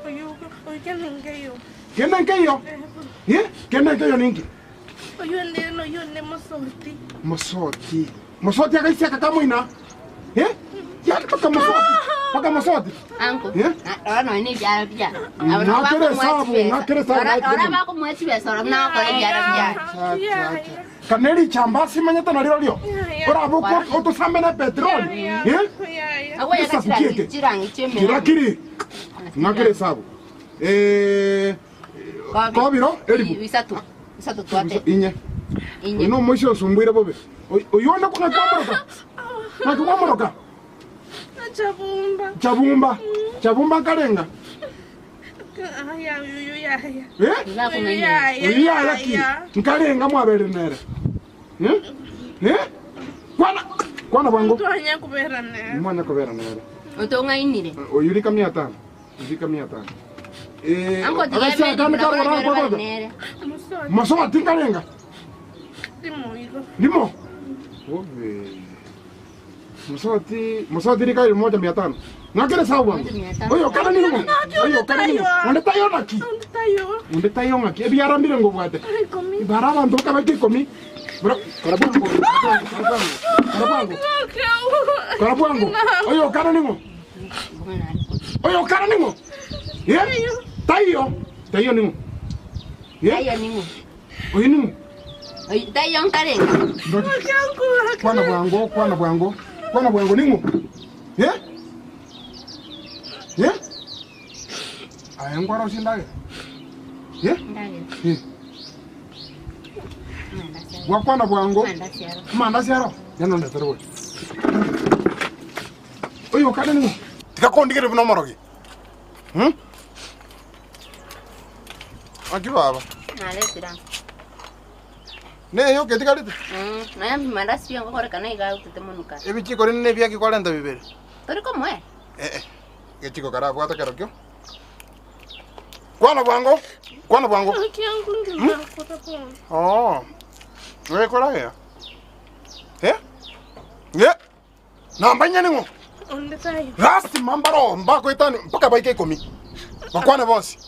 Oyo oyo kende nkeyo. Kende nkeiyo. Eh? Kende nkeiyo ninki? Oyo nde no yo nde mosoti. Mosoti. Mosoti akaisiaka kamoina. Eh? Yali paka mosoti. Mpaka mosoti. Anko. Eh? Ora nonya ebiara bia. Ng'akere esabu, ng'akere esabu, Ora ng'akere. ora bakomoa chibesa ora buna agokora ebiara biaye. Kana erichamba asimanyete narirorio. Orabe otosambe na petroli. Eh? Agwo yaka Esabu chirangi kieke. chirangi chiemera. Kirakiri. Ng'akere esabu. Eh, kobiro eribu. Bisatu. Bisatu twate. Inye. Inye. Oyo nomoisia osumbuire bobe. Oyo onde ng'aki kwamoroka? Ng'aki kwamoroka? Chabumba. Chabumba. Chabumba nkarenga. Aya, uyu yaya. Eh? Uyu yaya. Oyo yaya ki? Nkarenga mwabere nere. Eh? Eh? Kwana kwana bwango. Twanya kubera nere. Mwana kubera nere. Otong'ainire. Oyo rika 500. Rika 500. Eh, Anko agasi akane karora kwakoza. Mosoti nkarenga. Limo igo. Limo. Obe. Mosoti, mosoti rika 1500. Ngakere sawa bwango. Oyo kana ning'o? Oyo kana ning'o? Onde tayo naki? Tayo. Onde tayo ng'aki? Ebiara mbire ngobwate. Ibara abanto bakabeka ikomi. Bro, kora bwango. Kora bwango. Kora bwango. Kora bwango. Oyo kana ning'o? Oyo kana ning'o? Eh? Tayo. Tayo ning'o? Eh? Tayo ning'o? Oyo ning'o? Tayo nkarenga. Kwana bwango, kwana bwango. Kwana bwango ning'o? Eh? Eh? Aya nkwara osindage. Eh? Eh. Gwakwana bwango. Amandasi aro. Yano ndetere gocha. Oyo kane ning'o? Tigakondigere buna omorogi. Hmm? Aki baba. Naretire. Neyo ketigarete. Nonya mandasi biongo korekana iga agutete monuka. Ebichiko rinde nebiaki kwarenta bibere. Tori komoe. Eh eh. Gechiko karabwata kerokio. Kwana bwango. Kwana bwango. Kiangu ngizakora bwango. Oh. Wewe koragera. Eh? Ye. Namba nyane ngo. Onde tayo. Lazima mbaro mbako itani mpaka baike ikomi. Bakwane bonsi.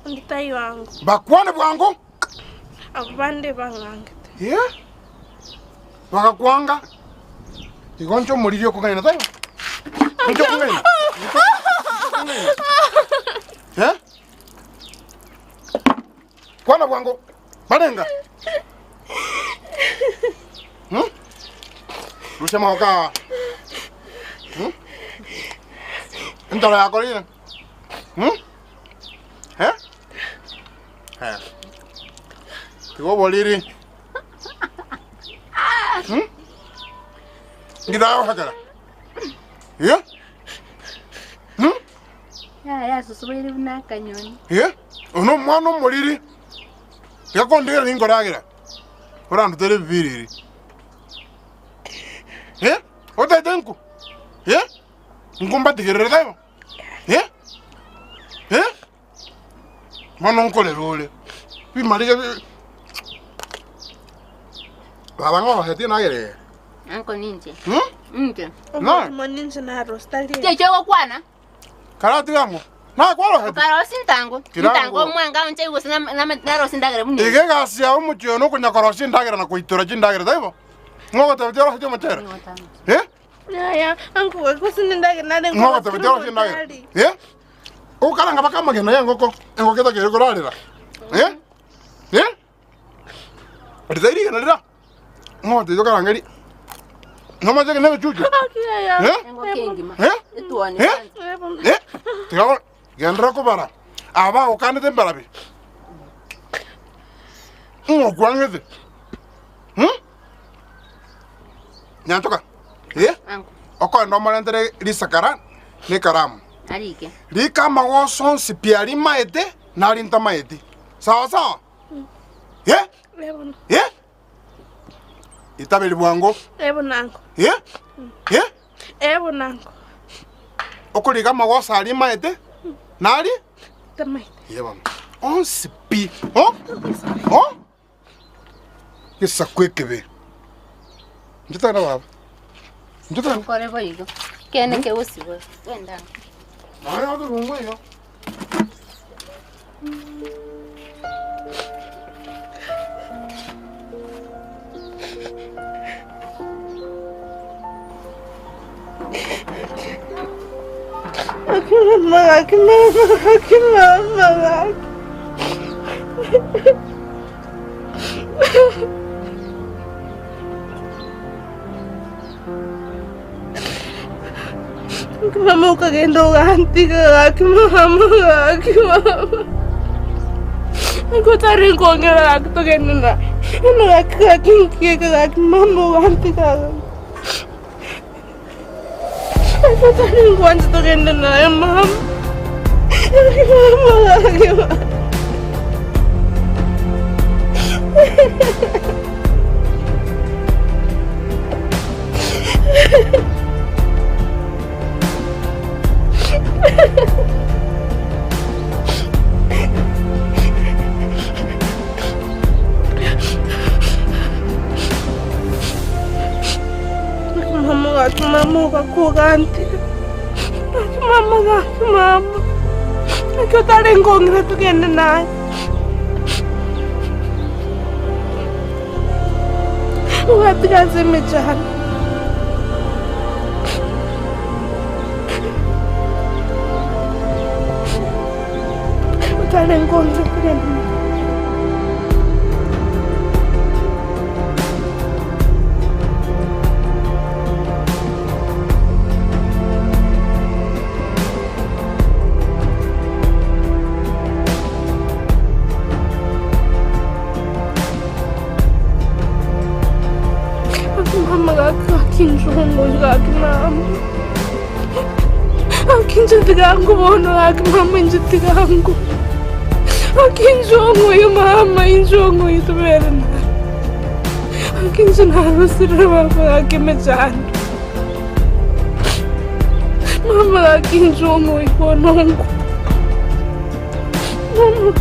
Onde tayo wangu. Bakwane bwango. Abande bang'angete. Ye? Bakakwanga. Igoncho muririo kung'aina tayo. Ncho kung'aina. Eh? Kwana bwango. Barenga. Hmm? Rusha maoka. Hmm? Ntara yako lile. Hmm? Eh? Eh. Tigo boliri. Hmm? Ngidao hakara. Yeah? Hmm? Ya ya susubaire buna akanyoni. Yeah? Ono mwana omoriri. Tigakondigera ninkoragira. Orandutere ebibiriri. Eh? Otaete nku? Eh? Nkumbatigerere tayo? Eh? Eh? Mwana nkorera ore. Bimarige bi- Baba ng'ogosetie nagerere. Anko ninche. Hmm? Ninche. No. Moninche narostali. Cheche gokwana. Karatigango. Nakworogetie. Okarosi ntango. Kirango. Ntango omwenga onche gose narosi ndagera buna. Iga egasi yao omochie oyo nokonyakorosia endagera na koitora chindagera taibo? Ng'ogotebetie orosetie omochere? Eh? Yaya, anko gose ndagera nare Ng'ogotebetie orosetie endagera? Eh? Okaranga baka amagena ya engoko, engoko etakeire korarera. Eh? Eh? Ritairi rigena rira. Ng'ogotebetie okarange ri. Nomache ekero na ebichuchu? Eh? Engoko engima. Eh? Etuoni. Eh? Eh? Tiga go- genderera kobara. Aba bagokanete mbarabi. Ng'okwang'ete. Hmm? Nyanchoka. Eh? Anko. Okoenda omorentere risakara na ekaramu. Arike. Rika amagoso onsi pi aria maete na aria ntamaeti. Sawa sawa? Eh? Eh? Itaberi bwango. Ebo nango. Eh? Eh? Ebo nango. Okorika amagoso aria maete na aria Tamaete. Ye bono. Onsi pi. Oh? Oh? Gesaku ekebe. Inche togende baba. Inche togende. Nkore boigo. Kene kegosibwa. Wenda. Naye otorungwe igo. Gaki mama gaki mama gaki mama gaki. Gaki mama okagenda ogantiga gaki mama gaki mama. Gaki otari nkong'ira gaki togende na bono gaki gaki nkieke gaki mama ogantiga gaki. Gaki nkwanche togende naye mama. Gaki mama gaki mama. Mama gaki mama ogakogantiga gaki mama gaki mama naki otarenge ong'ira togende naye. Ogatiga ase emechando. Otarenge ong'ira togende naye. Gaki mama gaki gaki injongo gaki mama gaki inche tiga bono gaki mama inche tiga nko gaki injongo oyo mama injongo oyo tobere naye gaki inche narosire baba gaki emechando mama gaki injongo oyo bono nko mama.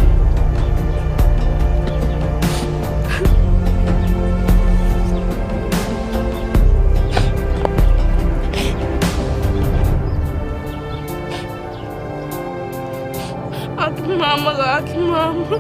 Gaki mama, gaki mama.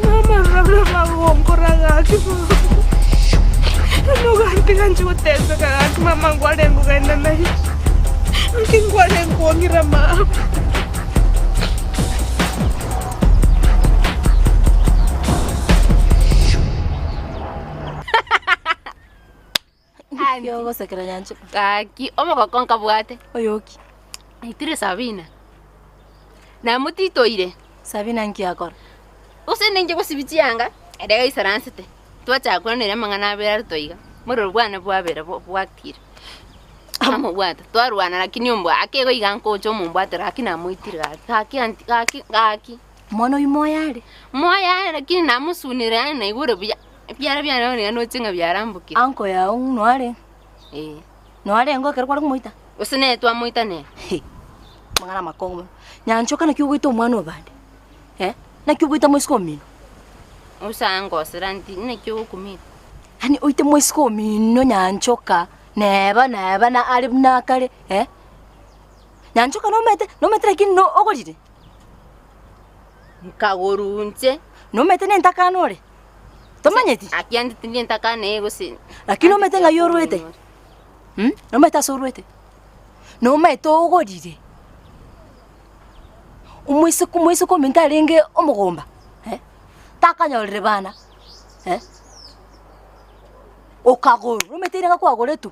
Mama gaki mama. Nogantiga nchi goteseka gaki mama nkwarenge kogenda naiche. Naki nkwarenge kong'ira mama. Nki ogosekera nyanchera? Gaki, omogoko nkabwate. Oyoki? Naitire Sabina. Namotitoire. Sabina nki akora? Gose ninche gosibia chianga, ere gaisaransete, twachaka koiraneria amang'ana abere are toiga, morero bwane bwabera bwakire. Amobwate, twarwana lakini ombwa ake iga nkocha omombwate lakini namoitire gaki, gaki anti gaki gaki. Mwana oyio moyo are? Moyo are lakini namosunire yaani naigure buya, ebiara biane bono iga noche ng'a biarambokire. Uncle yao ng'o are? Eh. Noe arenge ekero kware komoita? Gose nere twamoita nere? He, amang'ana amakong'u mono. Nyanchoka naki ogoita omwana o bande? Eh, naki ogoita moiseke omino? Osangosera nti naki ogokumia? Yaani oite moiseke omino nyanchoka, neba neba na are buna akare eh? Nyanchoka nomanyete nomanyete lakini no ogorire? Nkagorwa inche. Nomanyete nentakana ore? Tomanyeti? Aki ande tindi entakana eye gose. Lakini omanyete ng'ai orwete? Mh, nomanyete ase orwete? Nomanyete ogorire? Omoiseke omoiseke ominto arenge omogomba eh, takanyorire bana eh, okagorwa, omanyete eira kwagoretwe?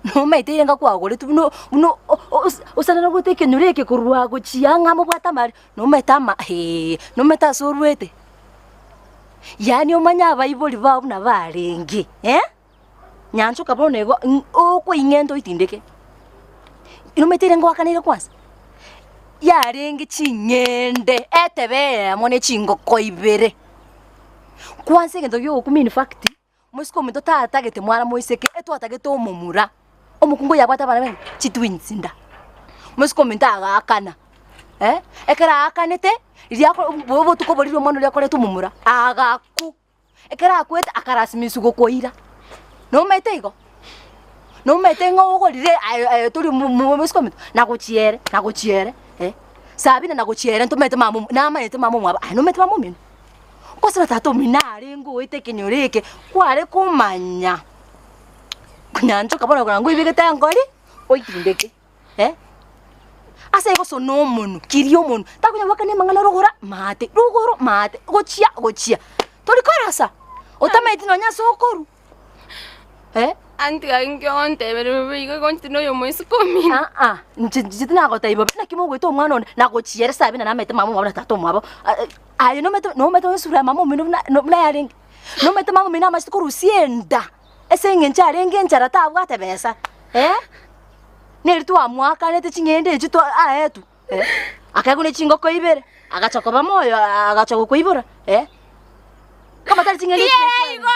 Nomanyete eira kwagoretwe buna buna osanera goeta ekenyoro eke korwa gochia ang'e mobwate amari, nomanyete ama heee, nomanyete ase orwete? Yaani omanye abaibori bao buna barenge eh, nyanchoka bono igo okoing'enta oitindeke. Nomanyete ere ngoakaneire kwanza? Yarenge ching'ende etebe eyemo ne chingoko ibere. Kwansa egento giogokumia in fact, Moiseke ominto tatagete mwana moiseke, etwatagete omomura. Omokungu oyo abwate abana bane, chitwins nda. Moiseke ominto agaakana, eh, ekero aakanete, riria ako bo obotuko boria omwana oria akorete omomura, agakwa. Ekero akwete akarasimisu gokoira. Nomanyete igo? Nomanyete ng'a ogorire aye aye tori mo mo moiseke ominto, nagochiere nagochiere eh, Sabina nagochiere ntomanyete mama omo namanyete mama omwabo aye nomanyete mama omino? Gose tata omino arenge oete ekenyoro eke, kware komanya konyanchoka bono korora ngoibegete engori, oitindeke eh. Ase igo sona omonwe, kiria omonwe, takonya goakana amang'ana rogoro maate, rogoro maate, gochia gochia, tori korasa, otamaeti nonya ase okorwa. Eh? Aunty gaki inki ogontebera bobe igo igo inche tindi oyomoiseke omino. Aa, inche inche tinagotebi bobe, naki mogoeta omwana one, nagochiera sabina namaete mama omwabo na tata omwabo, aye nomanyete nomanyete esura ya mama omino buna buna yarenge, nomanyete mama omino amachete korusia enda, ase eng'encho arenge enchara tabwate besa, eh, neri twamoakanete ching'ende echio twa aetwe, eh, akaegwa ne chingoko ibere, agacha koba moyo agacha gokoibora, eh, kama tari ching'ende Igo!